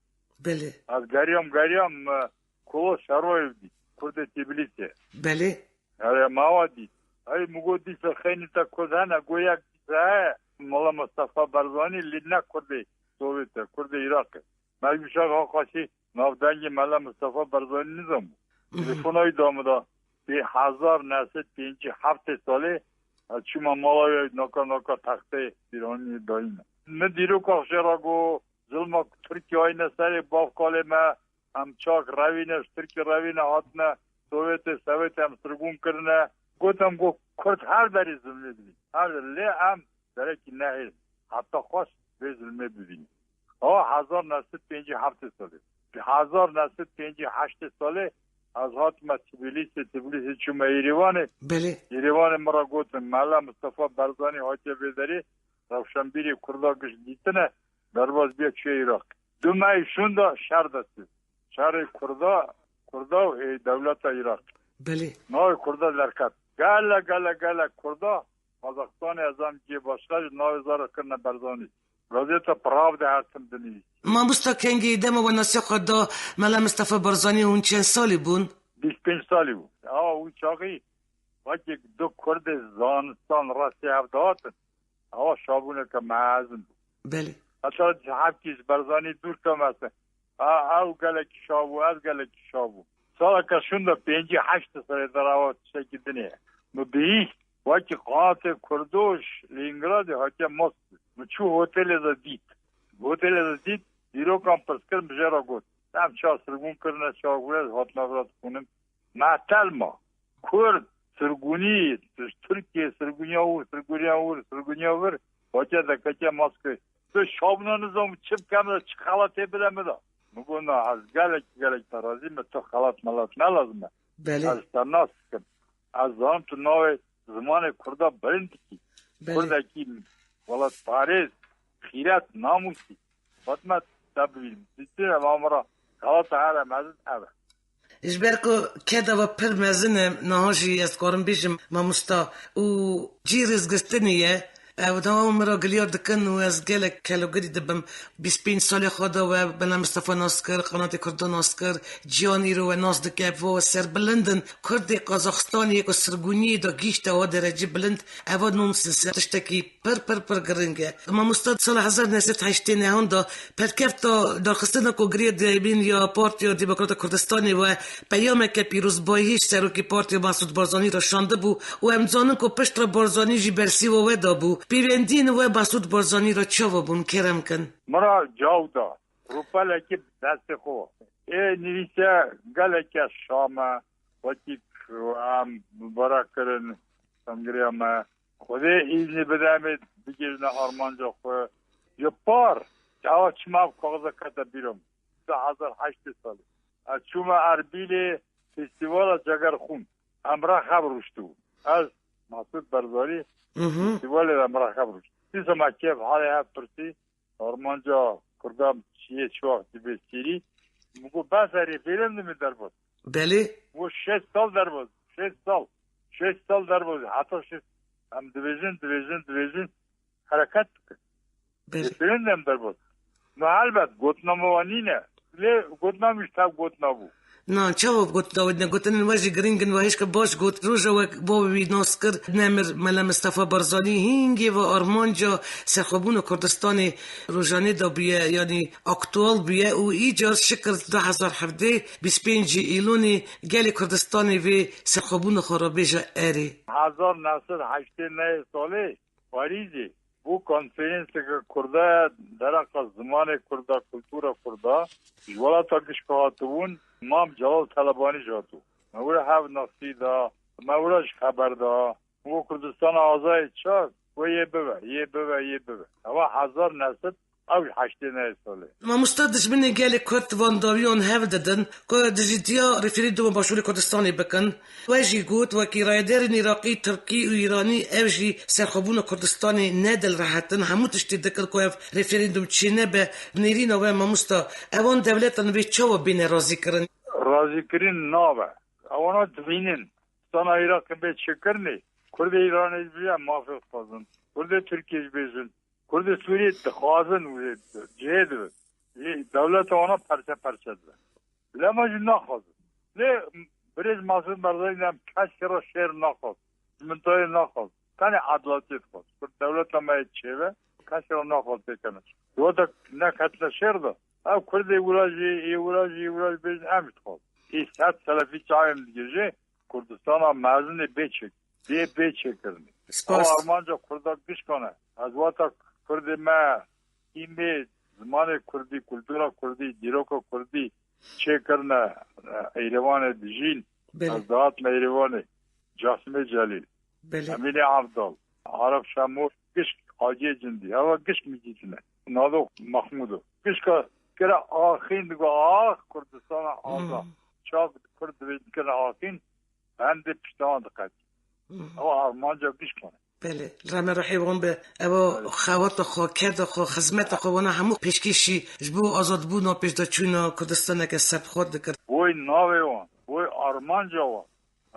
Belê. Ez geriyam, geriyam, e, Kolo Şeroyev dît. Kurdê Tbilîsê. Belê. Erê, ma wa dît. Hey, min got, dîsa xeynî te Kurd hene? Got, yek dîsa heye. Mela Mustafa Barzanî, lê ne Kurdê Sovyet e, Kurdê Iraqê. Me ji şax Aqaşî navdengê Mela Mustafa Barzanî nizam bû. Mhm. Telefona wî da min da. Pê hezar neh sed pêncî heftê salê ez çûma mala wê, naka naka texteyê bîranî dayîne. Min dîroka xwe jê re got, zilma ku Tirkiye ayîne serê bavkalê me, em çak revîne, ji Tirkiye revîne hatine Sovyetê, Sewêtê em sirgûn kirine. Gotim, got, Kurd her derê zilmê dibîn. Her derê. Lê em derekî nehêlin. Heta xweş vê zilmê bibînin. Ha, hezar neh sed pêncî heftê salê. Hezar neh sed pêncî heştê salê ez hatime Tbilîsê, Tbilîsê çûme Yêrêvanê. Belê. Yêrêvanê min re gotin, Mela Mistefa Barzanî hatiye vê derê, rewşenbîrê Kurda giş dîtine, derbas biye çûye Iraq. Du mehî şûnda şer dest pê. Şerê Kurda, Kurda û ê dewleta Iraq. Belê. Navê Kurda derket. Gele, gele, gele Kurda Qazaxistanê, ez em cihê başqa jî navê zara kirine Berzanî. Gazeta Pravda her tim dinivîsî. Mamosta Kengî, dema we nasiya xwe da Mela Mistefa Barzanî, hûn çend salî bûn? Bîst pênc salî bû. Awa wî çaxî wekî du Kurdê zanistan rastî hev dihatin. Awa şabûneke mezin bû. Belê. Heta ji hevkî ji Berzanî dûr keme se. Ha, ew gelekî şav bû, ez gelekî şav bû. Saleke şûnde pêncî heşt serê derawa tiştekî dinê ye. Min bihîst, wekî qanatê Kurdo ji Leningradê hatiye Moskwe. Min çû hotelê de dît. Hotelê de dît, dîrokan pirs kir, min jê re got. Em ça sirgûn kirine, ça gure, ez hatime vira dixwînim. Metelma, Kurd, sirgûnî, Tirkiye, sirgûniya wir, sirgûniya wir, sirgûniya wir, hoca deketiye Moskwe. Tu şabûna nizam çi bikem de, çi xelatê bide min de. Min got, na, ez gelek, gelek te razî me, tu xelat melat ne lazim e. Belê. Ez te nas dikim. Ez zanim tu navê zimanê Kurda bilind dikî. Belê. Kurdekî welatparêz, xîret, namûsî. Fatma, te bibînim. Dîtin ev amira xelata here mezin ev e. Ji ber ku keda we pir mezin e, niha jî ez karim bêjim mamosta û cî rêzgirtinê ye. Ew dema min re gilyar dikin û ez gelek kelogirî dibim. Bîst pênc salê xwe da we Mela Mistefa nas kir, qanatê Kurdan nas kir, ciyan îro we nas dike, bo we serbilind in. Kurdê Qazaxistanê yê ku sirgûniyê de gihîşte wa derecî bilind, eva nonsens e, tiştekî pir, pir, pir giring e. Mamosta, di sala hezar neh sed heştê nehan de perkefta darxistina Kongrê Daîmîn ya Partiya Demokrata Kurdistanê we peyameke pîrozbayî ji serokê partiya Mesûd Barzanî re şandibû û em dizanin ku piştre Barzanî jî bersîva we dabû. Pêwendiyên we Mesûd Barzanî re çawa bûn? Kerem kin. Min re caw da. Rûpelekî bi destê xwe. Ê nivîse geleke şam e, wekî em bibara kirin, Kongrê me. Xwedê îznî bide em ê bigihîjine armanca xwe. Ji par, çawa çima ev kaxiza kete bîra min? Du hezar heştê salê. Ez çûme Erbîlê festîvala Cegerxûn. Em rex hev rûştibûn. Ez, Mesûd Berzanî, Mhm. festîvalê de em rex hev rûşt. Dîsa me kêf halê hev pirsî, armanca Kurdan çi ye, çi wext dibe sêrî. Min got, bes e, referandumê derbas. Belê. Got, şêst sal derbas, şêst sal. Şêst sal derbas, heta şêst. Em dibêjin, dibêjin, dibêjin, hereket dikin. Belê. Referandum derbas. Ma helbet, gotina me wa nîne. Lê gotina min ji tev gotina bû. Na, çawa gotina we ne? Gotinên we jî giring in, we hêşka baş got. Roja we bavê wî nas kir, nemir Mele Mistefa Barzanî, hingê ve armanca serxwebûna Kurdistanê rojanê de bûye, yanî aktual bûye û îcar şikir du hezar hevdeh, bîst pêncî Îlonê gelê Kurdistanê vê serxwebûna xwe re bêje erê. Hezar neh sed heştê nehê salê Parîzê bû konferenseke Kurda, dereqa zimanê Kurda, kultura Kurda, ji welata gişka hatibûn, Mam Celal Telebanî jî hatibû. Me wira hev nasî da, me wira jî xeber da. Û Kurdistana Azayê çar, we yê bibe, yê bibe, yê bibe. Ewa hezar neh sed ew heştê nehê salê. Mamosta, dijminê gelê Kurd van dawiyan hev didin ku dijîtiya referanduma Başûrê Kurdistanê bikin. We jî got, wekî rayedarên Iraqî, Tirkî û Îranî, ev jî serxwebûna Kurdistanê ne dilrehet in. Hemû tiştê dikin ku ev referandum çênebe. Nêrîna we mamosta, ewan dewletan vê çawa bêne razîkirin? Razîkirin nabe. Ewana dibînin. Sana Iraqê bê çêkirinê. Kurdê Îranê jî bê mafê xwe dixwazin. Kurdê Tirkiyê jî bêjin. Kurdê Sûriyê dixwazin û cihê dibin. Lê dewleta wana perçe perçe dibe. Lema jî naxwazin. Lê birêz Masûd Barzanî dem kesekî re şer naxwaz. Ji min tayê naxwaz. Tenê edaletê dixwaz. Kurd dewleta me yê çêve kesekî re naxwaz pêkene. Wexta neketine şer de, ev Kurdê wira jî, ê wira jî, ê wira jî bêjin em jî dixwazin. Ê sed selefî çavê min digihîje, Kurdistana mezinê bê çek, bê, bê çêkirinê. Spas. Ew armanca Kurda gişkan e. Ez wata Kurdê me, kîmê, zimanê Kurdî, kultura Kurdî, dîroka Kurdî çêkirine, e, Êrîvanê dijîn. Belê. Ez dihatime Êrîvanê. Casimê Celîl. Belê. Emînê Evdal. Arif Şemo, gişk Haciyê Cindî. Ewa gişk min dîtine. Nado Mehmûdo. Gişka kire axîn digo, ax Kurdistana azad. Hmm. Çav Kurd dibêjin kire axîn, Hem de pişta wan diqetî. Mhm. Ew armanca gişkan e. Belê, rehme ruhê wan be. Ew xewata xwe, keda xwe, xizmeta xwe, wana hemû pêşkêşî ji bo azadbûna pêşdaçûna Kurdistaneke serbixwe dikir. Boy navê wan, boy armanca wan.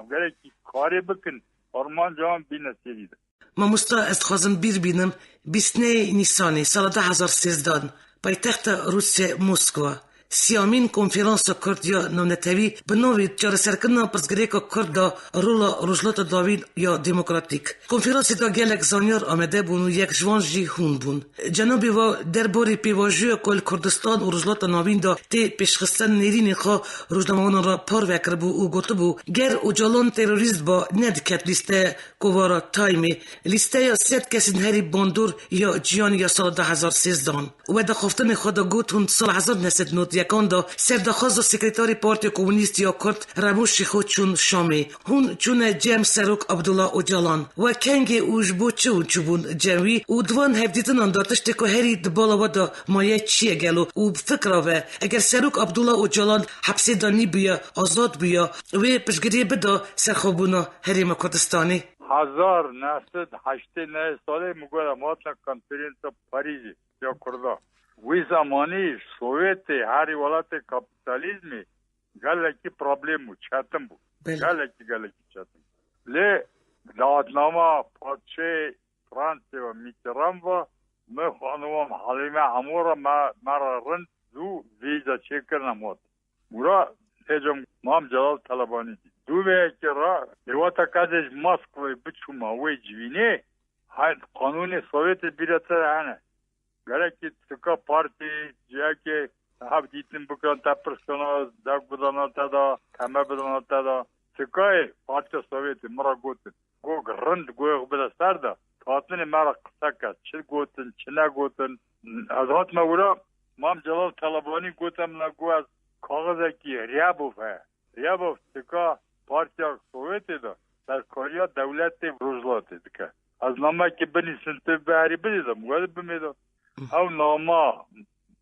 Gerekî karê bikin, armanca wan bîne serî de. Mamosta, ez dixwazim bîr bînim, bîst nehê Nîsanê sala du hezar sêzdeh, paytexta Rûsya Moskwa, siyamîn konferansa Kurd ya navnetewî bi navê Çareserkirina pirsgirêka Kurd da rola Rojhilata Navîn ya Demokratîk. Konferansê de gelek zanyar amade bûn û yek ji wan jî hûn bûn. Cenabê we derbarê pêvajoya ku li Kurdistan û Rojhilata Navîn de tê pêşxistin nêrînên xwe rojnamewanan re parve kiribû û gotibû, ger Ocalan terorîst ba, nediket lîsteya kovara Timeê, lîsteya sed kesên herî bandor ya cîhanê ya sala du hezar sêzdeh. Û we di xaftinê xwe de got, hûn sala hezar neh sed nod yekan de ser daxwaza sekreterê Partiya Komûnîst ya Kurd Remo Şêxo çûn Şamê. Hûn çûne cem Serok Abdullah Ocalan. We kengê û ji bo çi hûn çûbûn cem wî û di van hevdîtinan de tiştê ku herî di bala we de maye çi ye gelo? Û bi fikra we, eger Serok Abdullah Ocalan hepsê de nîbûya, azad bûya, wê piştgiriyê bida serxwebûna Herêma Kurdistanê? Hezar neh sed heştê nehê salê min got em hatine konferansa Parîzê ya Kurda. Wî zemanî Sovyetê, herî welatê kapîtalîzmê, gelekî problem bû, çetin bû. Belê. Gelekî, gelekî çetin. Lê dawetnama padşê Fransê ve Mitterrand ve, min xwe anivam Halîme Emo re, me, me re rind zû vîza çêkirin em hatin. Mura hêcam Mam Celal Telebanî dî. Dû vê yekê re, lê wata ka ez ê ji Moskovayê biçûma wê civînê, hay qanûnê Sovyetê bîra te de hene. Gerekî tika partî, cihekê hevdîtin bikin, te pirs kena, dek bidana te de, teme bidana te de. Tikayê Partiya Sovyetê min re gotin. Got rind goyê xwe bide ser de, hatinê me re qise ke, çi gotin, çi negotin. Ez hatime wira, Mam Celal Telebanî gote min, got ez kaxizekî Ryabov heye. Ryabov tika Partiya Sovyetê de serkariya dewletê Rojhilatê dike. Ez namekê binîsim, tu biherî bidê de, min got bimê de. Ew nama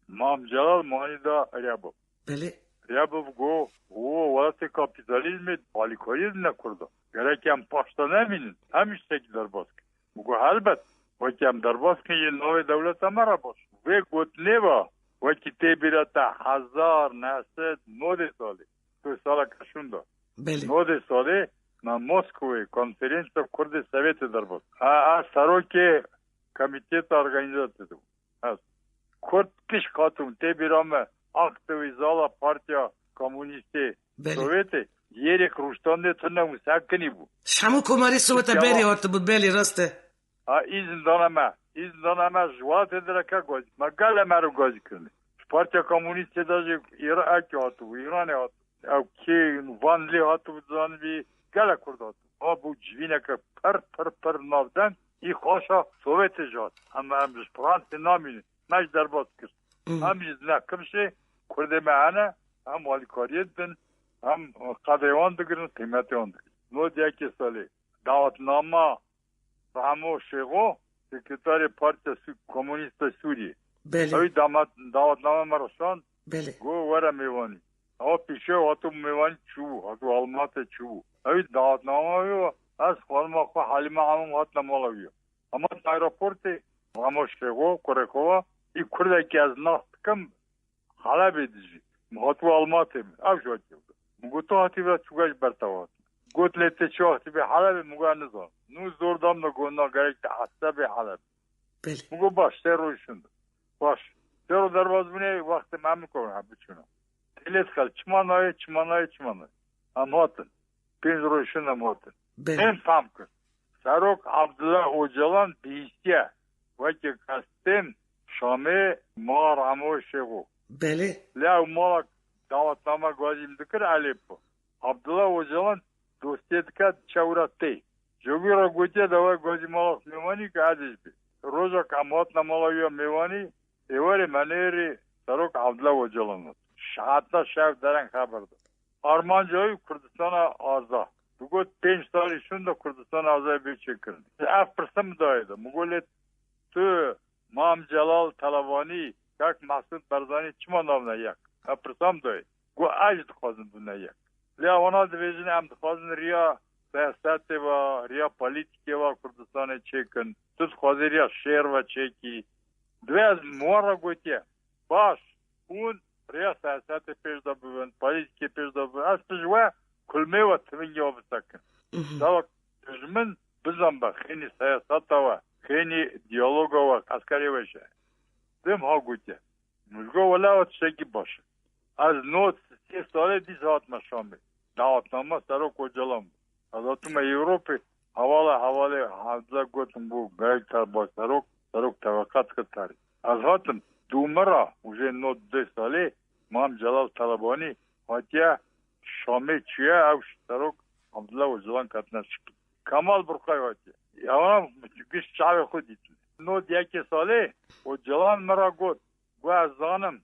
Mam Celal manî da Ryabov. Belê. Ryabov got, o welatê kapîtalîzmê alîkariyê dine Kurda. Gerek em paşta nemînin, em ji tiştekî derbas kin. Min got helbet, wekî em derbas kin yê navê dewleta me re baş. Vê gotinê ve wekî tê bîra te hezar neh sed nodê salê. Tu saleke şûnda. Belê. Nodê salê na Moskowê konferansa Kurdê Sovêtê derbas. A, a serokê komîteta organîzatê de bû. Ez Kurd kişk hatibûn, tê bîra me, aktivî zala Partiya Komûnîstê Belê. Sovêtê, yêrêk rûştandê tune û sekinî bû. Ji hemû komarê Sovêta Tirkiye berê hatibû, belê, rast e. Ha, îzin dane me, îzin dane me ji welatê direke gazî. Me gele me re gazî kirine. Ji Partiya Komûnîstê de jî Îra-, ekî hatibû, Îranê hatibû. Ew kê van lê hatibû dizanibî, gelek Kurd hatibû. Ha bû civîneke pir, pir, pir navdeng, î xaşa Sovêtê jî hat. Em, em ji Fransê namînin, me jî derbas kir. Hı. Em jî dine kimşê, Kurdê me hene, em alîkariyê didin, em qedrê wan digirin, qîmetê wan digirin. Nodî yekê salê dawetnama Ramo Şêxo, sekreterê Partiya Sü-, Komûnîst a Sûriyê. Belê. Ew damat-, dawetname me re şand, Belê. Got, were mêvanî. Ewa pêşiya hatibû mêvanî çûbû, hatibû Almatê çûbû. Ew dawetname wî, ez xanima xwe Halîme Amim hatine mala wî. Em hatin aeroportê, Ramo Şêxo, kurê xwe ve, î Kurdekî ez nas dikim, Helebê dijî. Min hatibû Almatê min. Ew jî wekî min. Min got, tu hatî vira çûka ji ber te hat. Got, lê tu çi wextî bê Helebê? Min got, ez nizanim. Nû zor da min, got, na, gerek tu hesta bê Helebê. Belê. Min got, baş, sê roj şûnde. Baş. Sê roj derbas bûnê, wextê me min got, ha, biçûna. Tê lê dixel, çima nayê, çima nayê, çima nayê. Em hatin. Pênc roj şûnde em hatin. Belê. Em fam kir. Serok Abdullah Ocalan bihîstiye. Wekî qestên Şamê ma Ramo Şêxo. Belê. Lê ew mala dawetname gazî min dikir Elêpo. Abdullah Ocalan dostiyê dike çewra tê. Ji wî re gotiye de we gazî mala xwe mêvanî ke ez ê ji bê. Rojek em hatine mala wî ya mêvanî, êwerê me nêrî Serok Abdullah Ocalan hat. Şehata şev dereng xeber da. Armanca wî Kurdistana azad. Digot pênc salî şûnde Kurdistana azad bê çêkirin. Ev pirsa min dayê de. Min got lê tu, Mam Celal Televanî, Kak Mesûd Barzanî çima nabine yek? Ev pirsa min dayê. Got ez jî dixwazim bibine yek. Lê wana dibêjin em dixwazin riya siyasetê ve, riya polîtîkê ve Kurdistanê çêkin. Tu dixwazî riya şêr ve çêkî. Divê ez min wan re gotiye. Baş, hûn rêya siyasetê pêş de bibin, polîtîkê pêş de bibin. Ez pişt we kulmê we tivingê we bisekin. Mhm. Dawek dijmin bizan be, xênî siyaseta we, xênî diyaloga we, eskerê we jî. Dêm ha gotiye. Min ji go wela we tiştekî baş e. Ez nod sê salê dîsa hatime Şamê. Dawetname Serok Ocalan bû. Ez hatime Ewropê, hevala hevalê Hemze gotim bû, gerek te baş Serok, Serok teveqet kir tarî. Ez hatim, dû min re, û jê nod deh salê, Mam Celal Telebanî hatiye Şamê çûye, ew Serok Abdullah Ocalan ketine şikî. Kemal Burkay hatiye. Ewana giş çavê xwe dîtin. Nod yekê salê, Ocalan min re got, Got, ez zanim,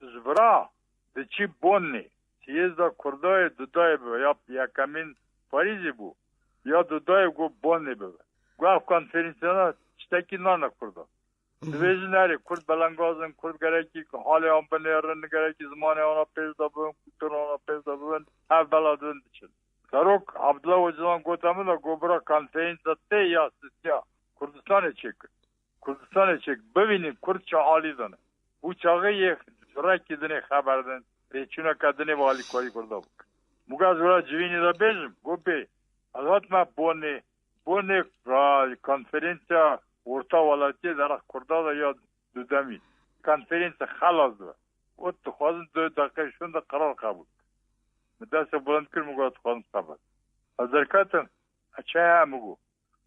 tu ji vira diçî Bonnê. Siyêzda Kurdayê dudayê bibe, ya yekemîn Parîzê bû, ya dudayê got Bonnê bibe. Got, ev konferînsiyana tiştekî nane Kurda. Mhm. Dibêjin erê, Kurd belengaz in, Kurd gerekî halê wan binêrin, gerekî zimanê wan pêş de bibin, kultura wan pêş de bibin, hev bela dibin diçin. Serok Abdullah Ocalan gote min de, got, bira konferînsa tê ya sisiya Kurdistanê çêkir. Kurdistanê çêk, bibînin Kurd çi halî de ne. Wî çaxê yê ji rekî dinê xeber din, rêçûneke dinê bi alîkarî Kurda bikin. Min got ez wira civînî de bêjim, got bê. Ez hatime Bonê, Bonê ra konferensa orta welatiyê derheq Kurda de ya dudemî. Konferensa xelas dibe. Got dixwazin du deqe şûn de qerar qebûl bikin. Min destê bilind kir, min got dixwazim xeber. Ez derketim, ez çaya min got.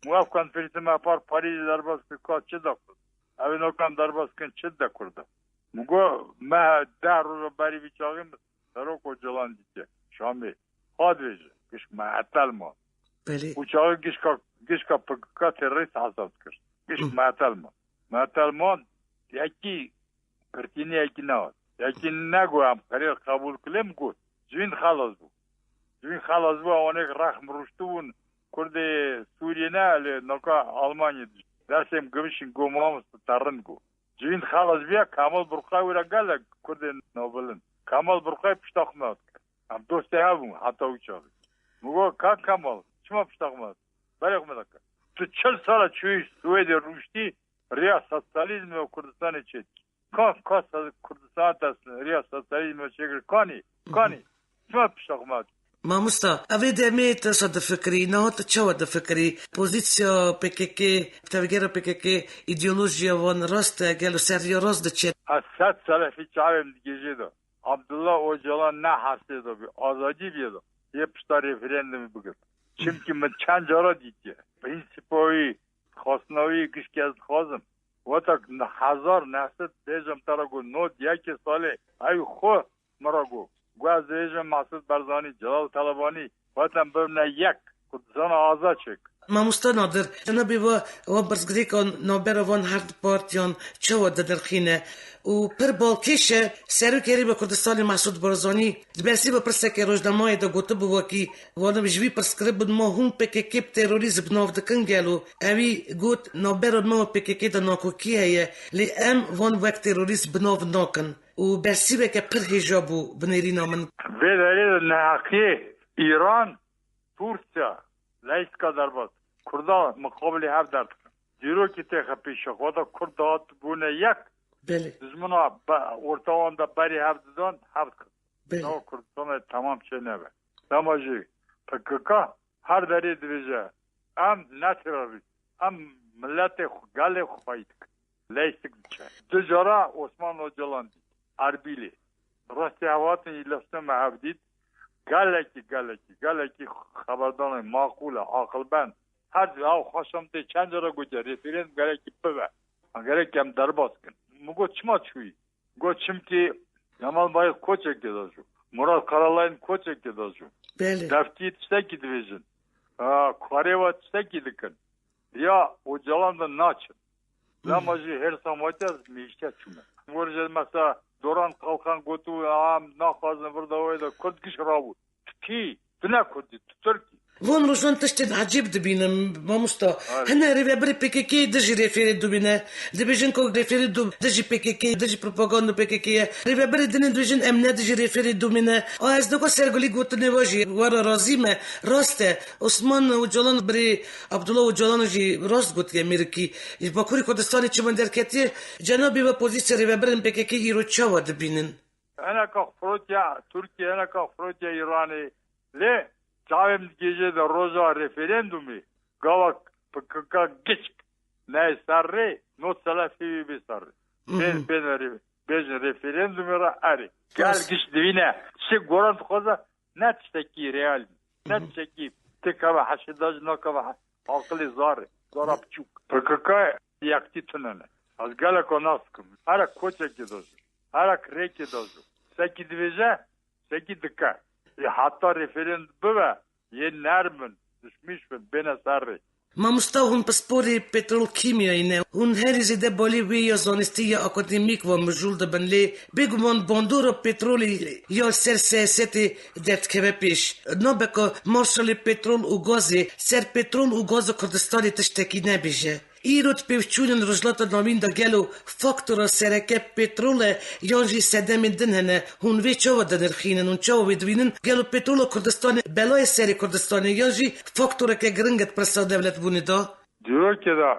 Min ev konferansa me par Parîzê derbas kir, ka çi de Kurd? Ew ê nokan derbas kin, çi de Kurd e? Min got, me deh roja berî vî çaxê min Serok Ocalan dîtiye Şamê. Xwe dibêje, gişk me hetel man. Belê. Û çaxê gişka, gişka P K K terorîst hesab kir. Gişk Hı. me hetel man. Me hetel man, yekî Pirtîniyekî nehat. Yekî negot em qerar qebûl kilim got. Civîn xelas bû. Civîn xelas bû, ewanêk rexm rûştibûn. Kurdê Sûriyê ne, lê noka Almanya dî. Destê min givişin got, mamoste te rind got. Civîn xelas bûye, Kemal Burqay wira gelek Kurdê navbilind. Kemal Burqay pişta xwe me hat kir. Em dostê hev bûn heta wî çaxê. Min got, Kak Kemal, çima pişta xwe me hat? Berê xwe me dike. Tu çil sala çûyî Swêdê rûştî, riya sosyalîzmê û Kurdistanê çêdikî. Ka, ka sa-, Kurdistan te riya sosyalîzmê çêkir, kanî, kanî. Çima pişta xwe me hat? Mamosta, evê demê te sa difikirî, niha tu çawa difikirî? Pozîsiya P K K, tevgera P K K, îdeolojiya wan rast e, gelo ser riya rast diçe? Ez sed sal e vî çavê min digêjê de. Abdullah Ocalan ne hesê de bî, azadî bîye de. Yê pişta referandumê bigir. Çimkî min çend cara dîtiye. Prensîpa wî, xwestina wî gişkî ez dixwazim. Weta hezar neh sed bêjim te re got, nod yekê salê, ew xwe min re got. Got ez dibêjim Mesûd Barzanî, Celal Telebanî, weta em bibine yek, Kurdistana azad çêk. Mamosta Nadir, cenabê we, we pirsgirêka navbera van her du partiyan çawa dinirxîne? Û pir balkêş e, Serokê Herêma Kurdistanê Mesûd Barzanî di bersîva pirsekê rojnamayê de gotibû, wekî wan ji wî pirs kiribûn, ma hûn P K K bi terorîst bi nav dikin gelo? Ewî got, navbera me û P K K de nakokî heye, lê em wan wek terorîst bi nav nakin. Û bersîveke pir hêja bû bi nêrîna min. Vê derê de neheqiyê Îran, Tirkiye, leyîstika derbas, Kurda miqabilê hev derdikin. Dîrokî têxe pêşiya xwe de Kurd dihat bûne yek. Belê. Dijmina be-, orta wan de berê hev didan, hev dikin. Belê. Çawa Kurdistanê temam çê nebe. Dema jî P K K her derê dibêje, em ne terorîst, em miletê xwe, gelê xwe xweyî dikin. Leyîstik diçe. Du cara Osman Ocalan dît. Erbîlê. Rastî hev hatin, îlestin me hev dît. Gelekî, gelekî, gelekî xeberdanê maqûl e, aqilbend. Her ew xweşem tê çend cara gotiye, referandum gerekî bibe. Gerek em derbas kin. Min got, çima çûyî? Got, çimkî Kemal Bayik koçekê de jû. Murat Karalayîn koçekê de jû. Belê. Deftî tiştekî dibêjin. Ha, karê we tiştekî dikin. Ya Ocalan de naçin. Hı. Lema jî hêrsa me te ez mihişte çûme. Gor jê mesela Doran Kalkan gotu, em naxwazin vir de wê de Kurd giş rabû. Tu kî? Tu ne Kurd î, tu Tirk î. Van rojan tiştên ecêb dibînim, mamosta. Hene rêveberê P K K dijî referandumê ne. Dibêjin ku referandum dijî P K K, dijî propaganda P K K ye. Rêveberê dinê dibêjin em ne dijî referandumê ne. A ez dixwe sergulî gotinê we jî we re razî me. Rast e. Osman Ocalan birê Abdullah Ocalan jî rast gotiye mêrikî. Ji Bakurê Kurdistanê çima derketiye? Cenabê we pozîsiya rêveberên P K K îro çawa dibînin? Hineka firotiya Tirkiye, hineka firotiya Îranê. Lê Çavê min digêje de roja referendumê, gava P K K giçk neyê ser rê, not selefê wê bê ser rê. Bên, Mhm. Bên re-, bêjin referendumê re erê. Gel Rast. Giş divîne, çi goran dixwaze, ne tiştekî real, ne Mhm. tiştekî ti keve heşê da jî nakeve he-, aqilê zar e, zara biçûk. P K K yektî tune ne. Ez geleka nas dikim. Herek koçekê da jî, herek rêkê da jî. Sekî divêje, sekî dike. Ê heta referendum bibe, yê nerm in, dişmîş bin, bêne ser rê. Mamosta, hûn pisporê petrol kîmyayî ne. Hûn herî zêde balê wê ya zanistî ya akademîk ve mijûl dibin, lê bêguman bandora petrolê ya li ser siyasetê derdikeve pêş. Nabe ka marşalê petrol û gazê ser petrol û gaza Kurdistanê tiştekî nebêje. Îro di pêvçûnên Rojhilata Navîn de gelo faktora sereke petrol e yan jî sedemên din hene? Hûn vê çawa dinirxînin? Hûn çawa wê dibînin? Gelo petrola Kurdistanê belayê serê Kurdistanê yan jî faktoreke giring e di pirsa dewletbûnê de? Dîrokê de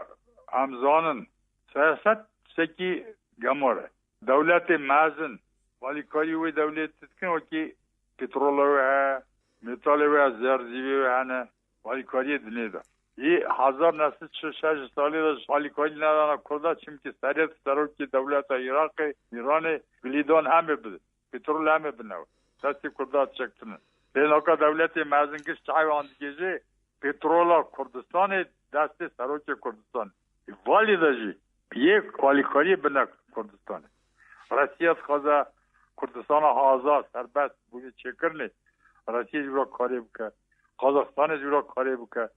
em zanin, siyaset tiştekî gemar e. Dewletê mezin, alîkarî wê dewletê dikin, wekî petrola wê heye, metalê wê heye, zerzîvê wê hene, alîkariyê dinê de. Yê hezar neh sed çil şeş salê de ji alîkarî nedana Kurda, çimkî serê serokê dewleta Iraqê, Îranê, gilîdan em ê bidin. Petrol em ê bine. Destê Kurda çektin. Lê naka dewletê mezin giş çay wan digêjê, petrola Kurdistanê destê serokê Kurdistanê. Valî de jî yê alîkariyê bine Kurdistanê. Resiya dixwaze Kurdistana azad, serbest, bûrî çêkirinê. Resiya jî wira karê bike. Kazaxistanê jî wira karê bike.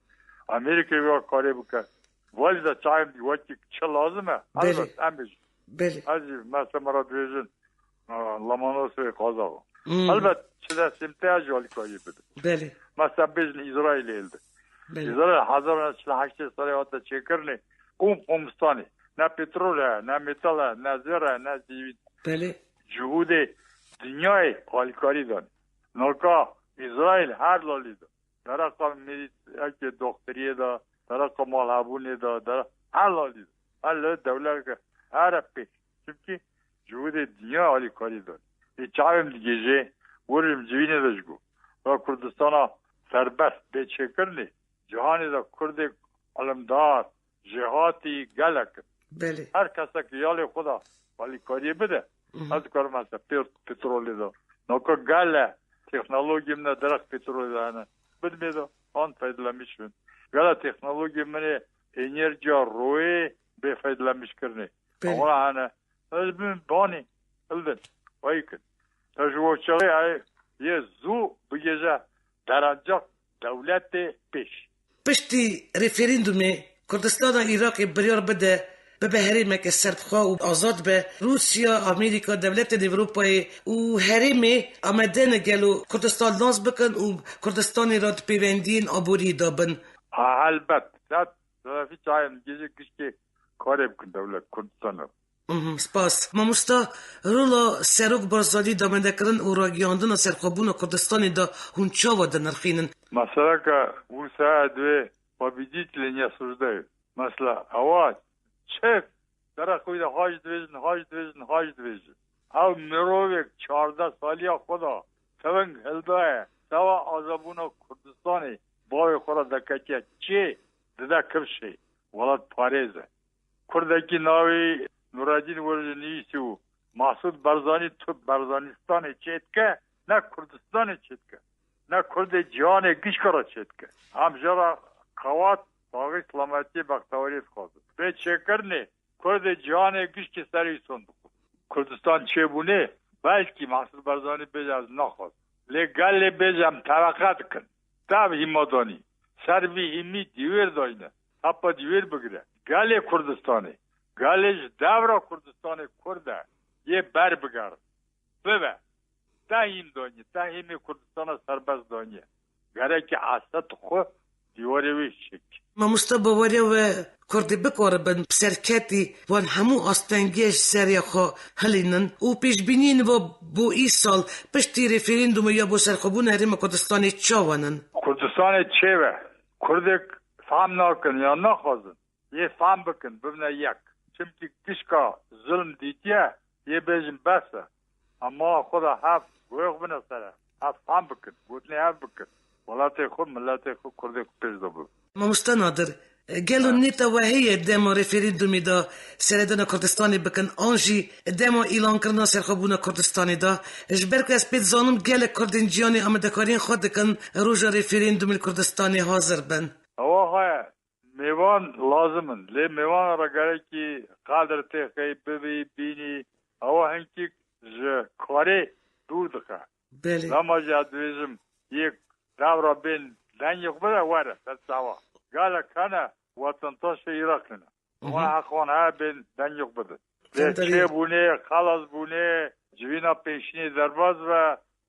Amerîka jî wira karê bike. Valî de çayên wekî çi lazim e? Belê. Elbet, em bêjin. Belê. Ez jî mesela me re dibêjin, a, Lomonosovê Qazaxo. Hmm. Elbet, çi destê min tê ez jî alîkariyê bidim. Belê. Mesela bêjin Îsraîlê hilde. Belê. Îsraîl hezar neh sed çil heştê salê hate çêkirinê, qûm qûmistanê. Ne petrol heye, ne metal heye, ne zêr heye, ne zîvîn. Belê. Cihûdê dinyayê alîkarî danê. Naka Îsraîl her lalî de. Dereqa mîrî-, eke doxtiriyê de, dereqa malhebûnê de, dere-, her lalî de. Her li dewleke here pêş. Çimkî cihûdê dinya alîkarî de. Ê çavê min digêjê, werê min civînê de ji go. Ra Kurdistana serbest bê çêkirinê, cihanê de Kurdê ilimdar, jêhatî gelek in. Belê. Her kesek ya lê xwe de alîkariyê bide. Mhm. Ez dikarim mesela pê-, petrolê de. Naka gele teknolojiyê min de derek petrolê de hene. Bidimê de, an feydilenmiş bin. Gele teknolojiyê min ê enerjiya royê bê feydilenmiş kirinê. Belê. Ama hene. Ez bin banî. Hildin. Vay kin. Te ji wo çaxê ay yê zû bigêje derencak dewletê pêş. Piştî referandumê Kurdistana Iraqê biryar bide, bibe herêmeke serbixwe û azad be, Rûsya, Amerîka, dewletên Ewropayê û herêmê amade ne gelo Kurdistan nas bikin û Kurdistanê re di pêwendiyên aboriyê de bin? Ha, helbet. Sed sedefî çayên gêjê gişkê karê bikin dewlet Kurdistanê. Mhm, spas. Mamosta, rola Serok Barzanî damedekirin û ragihandina serxwebûna Kurdistanê de hûn çawa dinirxînin? Meseleke wisa divê Победитель не осуждают. Mesela, ewa çi dere xwe de hac dibêjin, hac dibêjin, hac dibêjin. Ew mirovek çardeh saliya xwe de teving hildaye, sewa azabûna Kurdistanê bavê xwe re deketiye. Çê dide kifşê, welat parêz e. Kurdekî navê Nureddîn Wercî nivîsî û Masûd Barzanî tu Barzanistanê çêdike, ne Kurdistanê çêdike. Ne Kurdê cîhanê gişka re çêdike. Em jê re qewat taxê selametiyê bextewariyê dixwazin. Bê çêkirinê Kurdê cîhanê gişkê serê wî sond bixwe. Kurdistan çêbûnê belkî Masûd Barzanî bêje ez naxwazim. Lê gelê bêje em teveqe dikin. Dev hîma danî. Ser vî hîmî dîwêr dayne. Tapa dîwêr bigire. Gelê Kurdistanê. Gelê ji devra Kurdistanê Kurd e. Yê ber bigerin. Bibe. Te hîm daniye. Te hîmê Kurdistana serbest daniye. Gereke Esed xwe dîwarê wê çêk. Mamoste, baweriya we Kurdê bikaribin serketî wan hemû astengiyê ji serê xwe hilînin û pêşbîniyên we bo îsal piştî referandumê ya bo serxwebûna Herêma Kurdistanê çawan in? Kurdistanê çêve Kurdek fam nakin ya naxwazin. Yê fam bikin, bibine yek. Çimkî gişka zulm dîtiye, yê bêjin bes e. Em mala xwe de hev guhê xwe bine ser e. Hev fam bikin, gotinê hev bikin. Welatê xwe, miletê xwe, Kurdê xwe pêş de bibin. Mamoste Nadir, gelo niyeta we heye dema referandumê de seredana Kurdistanê bikin, an jî dema îlankirina serxwebûna Kurdistanê de? Ji ber ku ez pê dizanim gelek Kurdên cîhanê amadekariyên xwe dikin roja referandumê li Kurdistanê hazir bin. Ewa heye, mêvan lazim in. Lê mêvan re gerekî qedir tê xey bibî, bînî. Ewa hinkî ji karê dûr dixe. Belê. Lema jî ez dibêjim, yek devra bên dengê xwe bide were, ser çawa. Gelek hene, wetintaşê Iraqê ne. Wan heqan heye bên dengê xwe bidin. Lê çêbûnê, xelas bûnê, civîna pêşînê derbas be,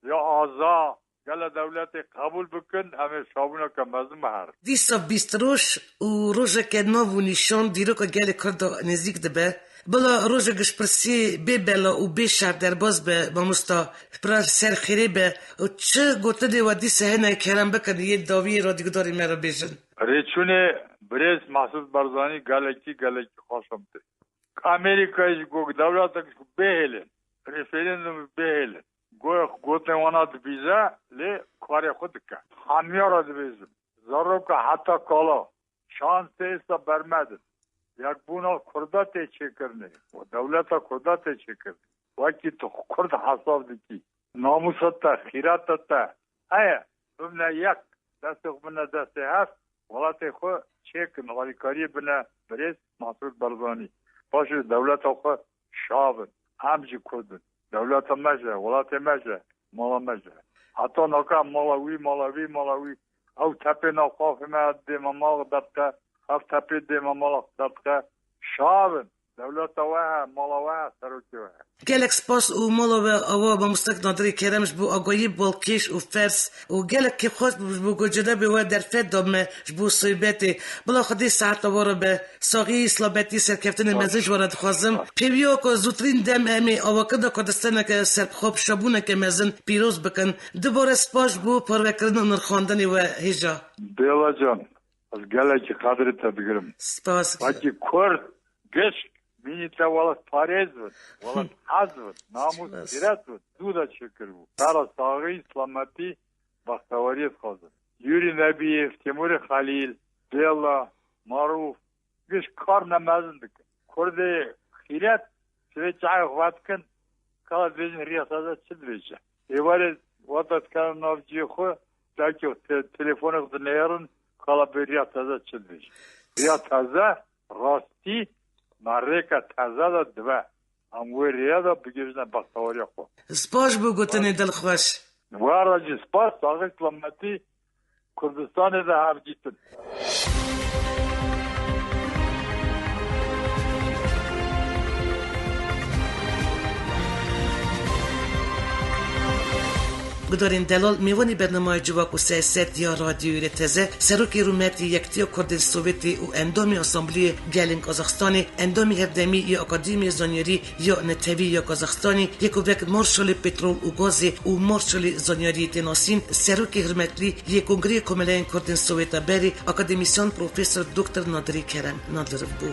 ya aza, gele dewletê qebûl bikin, em ê şabûneke mezin biherin. Dîsa bîst roj û rojeke nav û nîşan dîroka gelê Kurda nêzîk dibe. Bila roja giştpirsî bê bela û bê şer derbas be, mamosta, pira ser xêrê be. Û çi gotinê we dîsa hene kerem bikin, yê dawiyê radyogudarê me re bêjin. Rêçûnê birêz Mesûd Barzanî gelekî, gelekî xweş e min tê. Amerîkayê jî got dewletek ji bêhêlin, referandum bêhêlin. Goya gotinê wana dibîze, lê karê xwe dike. Hemiya re dibêjim, zaroka heta kala, şansê êsta bermedin. Yekbûna Kurda tê çêkirinê û dewleta Kurda tê çêkirinê. Wekî tu Kurd hesab dikî, namûsa te, xîreta te heye, bibine yek, destê xwe bine destê hev, welatê xwe çêkin, alîkariyê bine birêz Mesûd Barzanî. Paşê dewleta xwe şa bin. Em jî Kurd in. Dewleta me ji, welatê me ji, mala me ji. Heta naka mala wî, mala wî, mala wî. Ew tepê navxafê me dê me mal derdike, ev tepê dê me mala derdike. Şa bin. Dewleta we he, mala we he, serokê we he. Gelek spas û mala we awa Mamoste Nadirê Kerem ji bo agahiyê balkêş û ferz û gelek kêfxweş bû ji bo ku cenabê we derfet da me ji bo sohbetê. Bila Xwedê seheta we re be. Saxî, selametî, serkeftinê mezin ji we re dixwazim. Pêwiya ku zûtirîn dem em ê avakirina Kurdistaneke serbixwe bi şabûneke mezin pîroz bikin. Dubare spas ji bo parvekirina nirxandinê we hêja. Bêla can, ez gelekî qedirê te digirim. Spas. Wekî Kurd, gişt, mînî te welat parêz bin, welat hez bin, namûs, xîret bin, dû de çêkiribû. Te re saxî, selametî, bextewariyê dixwazim. Yûrî Nebîyev, Têmûrê Xelîl, Bêla, Marûf, giş kar ne mezin dikin. Kurdê xîret, sibê çayê xwe dikin, kala dibêjin riya teze çi dibêje. Êvarê wata dikene nav cihê xwe, belkî te-, telefonê xwe dinêrin, kala bê riya teze çi dibêje. Riya teze, rastî, me rêke teze de dibe. Em wê rêya de bigihîjine bextewariya xwe. Spas ji bo gotinê dilxweş. Were jî spas, saxî selametî, Kurdistanê de hevdîtin. Gudarên delal, mêvanê bernameyê Civak û Siyaset ya Radyoyê Rêteze, Serokê Rûmetê Yektiya Kurdên Sowêtê û Endamê Asambleyê Gelên Kazaxstanê, Endamê Hevdemî ya Akademiya Zanyarî ya Netewî ya Kazaxstanê, yê ku wek Marşalê Petrol û Gazê û Marşalê Zanyariyê tê nasîn, Serokê Hurmetlî yê Kongreya Komeleyan Kurdên Sowêta Berê, Akademîsyen Profesor Doktor Nadirê Kerem Nadirov bû.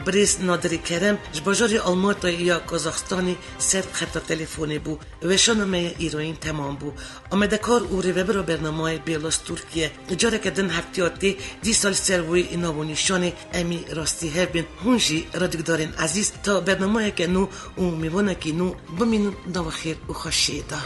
Birêz Nadirê Kerem ji bajarê Almatayê ya Kazaxstanê ser xeta telefonê bû. Weşana me ya îroyîn temam bû. Amadekar û rêvebira bernameyê Bêlas Tirkiye. Careke din heftiya tê, dîsa li ser wê nav û nîşanê em ê rastî hev bên. Hûn jî radyogudarên ezîz ta bernameyeke nû û mêvanekî nû bimînin nava xêr û xweşiyê de.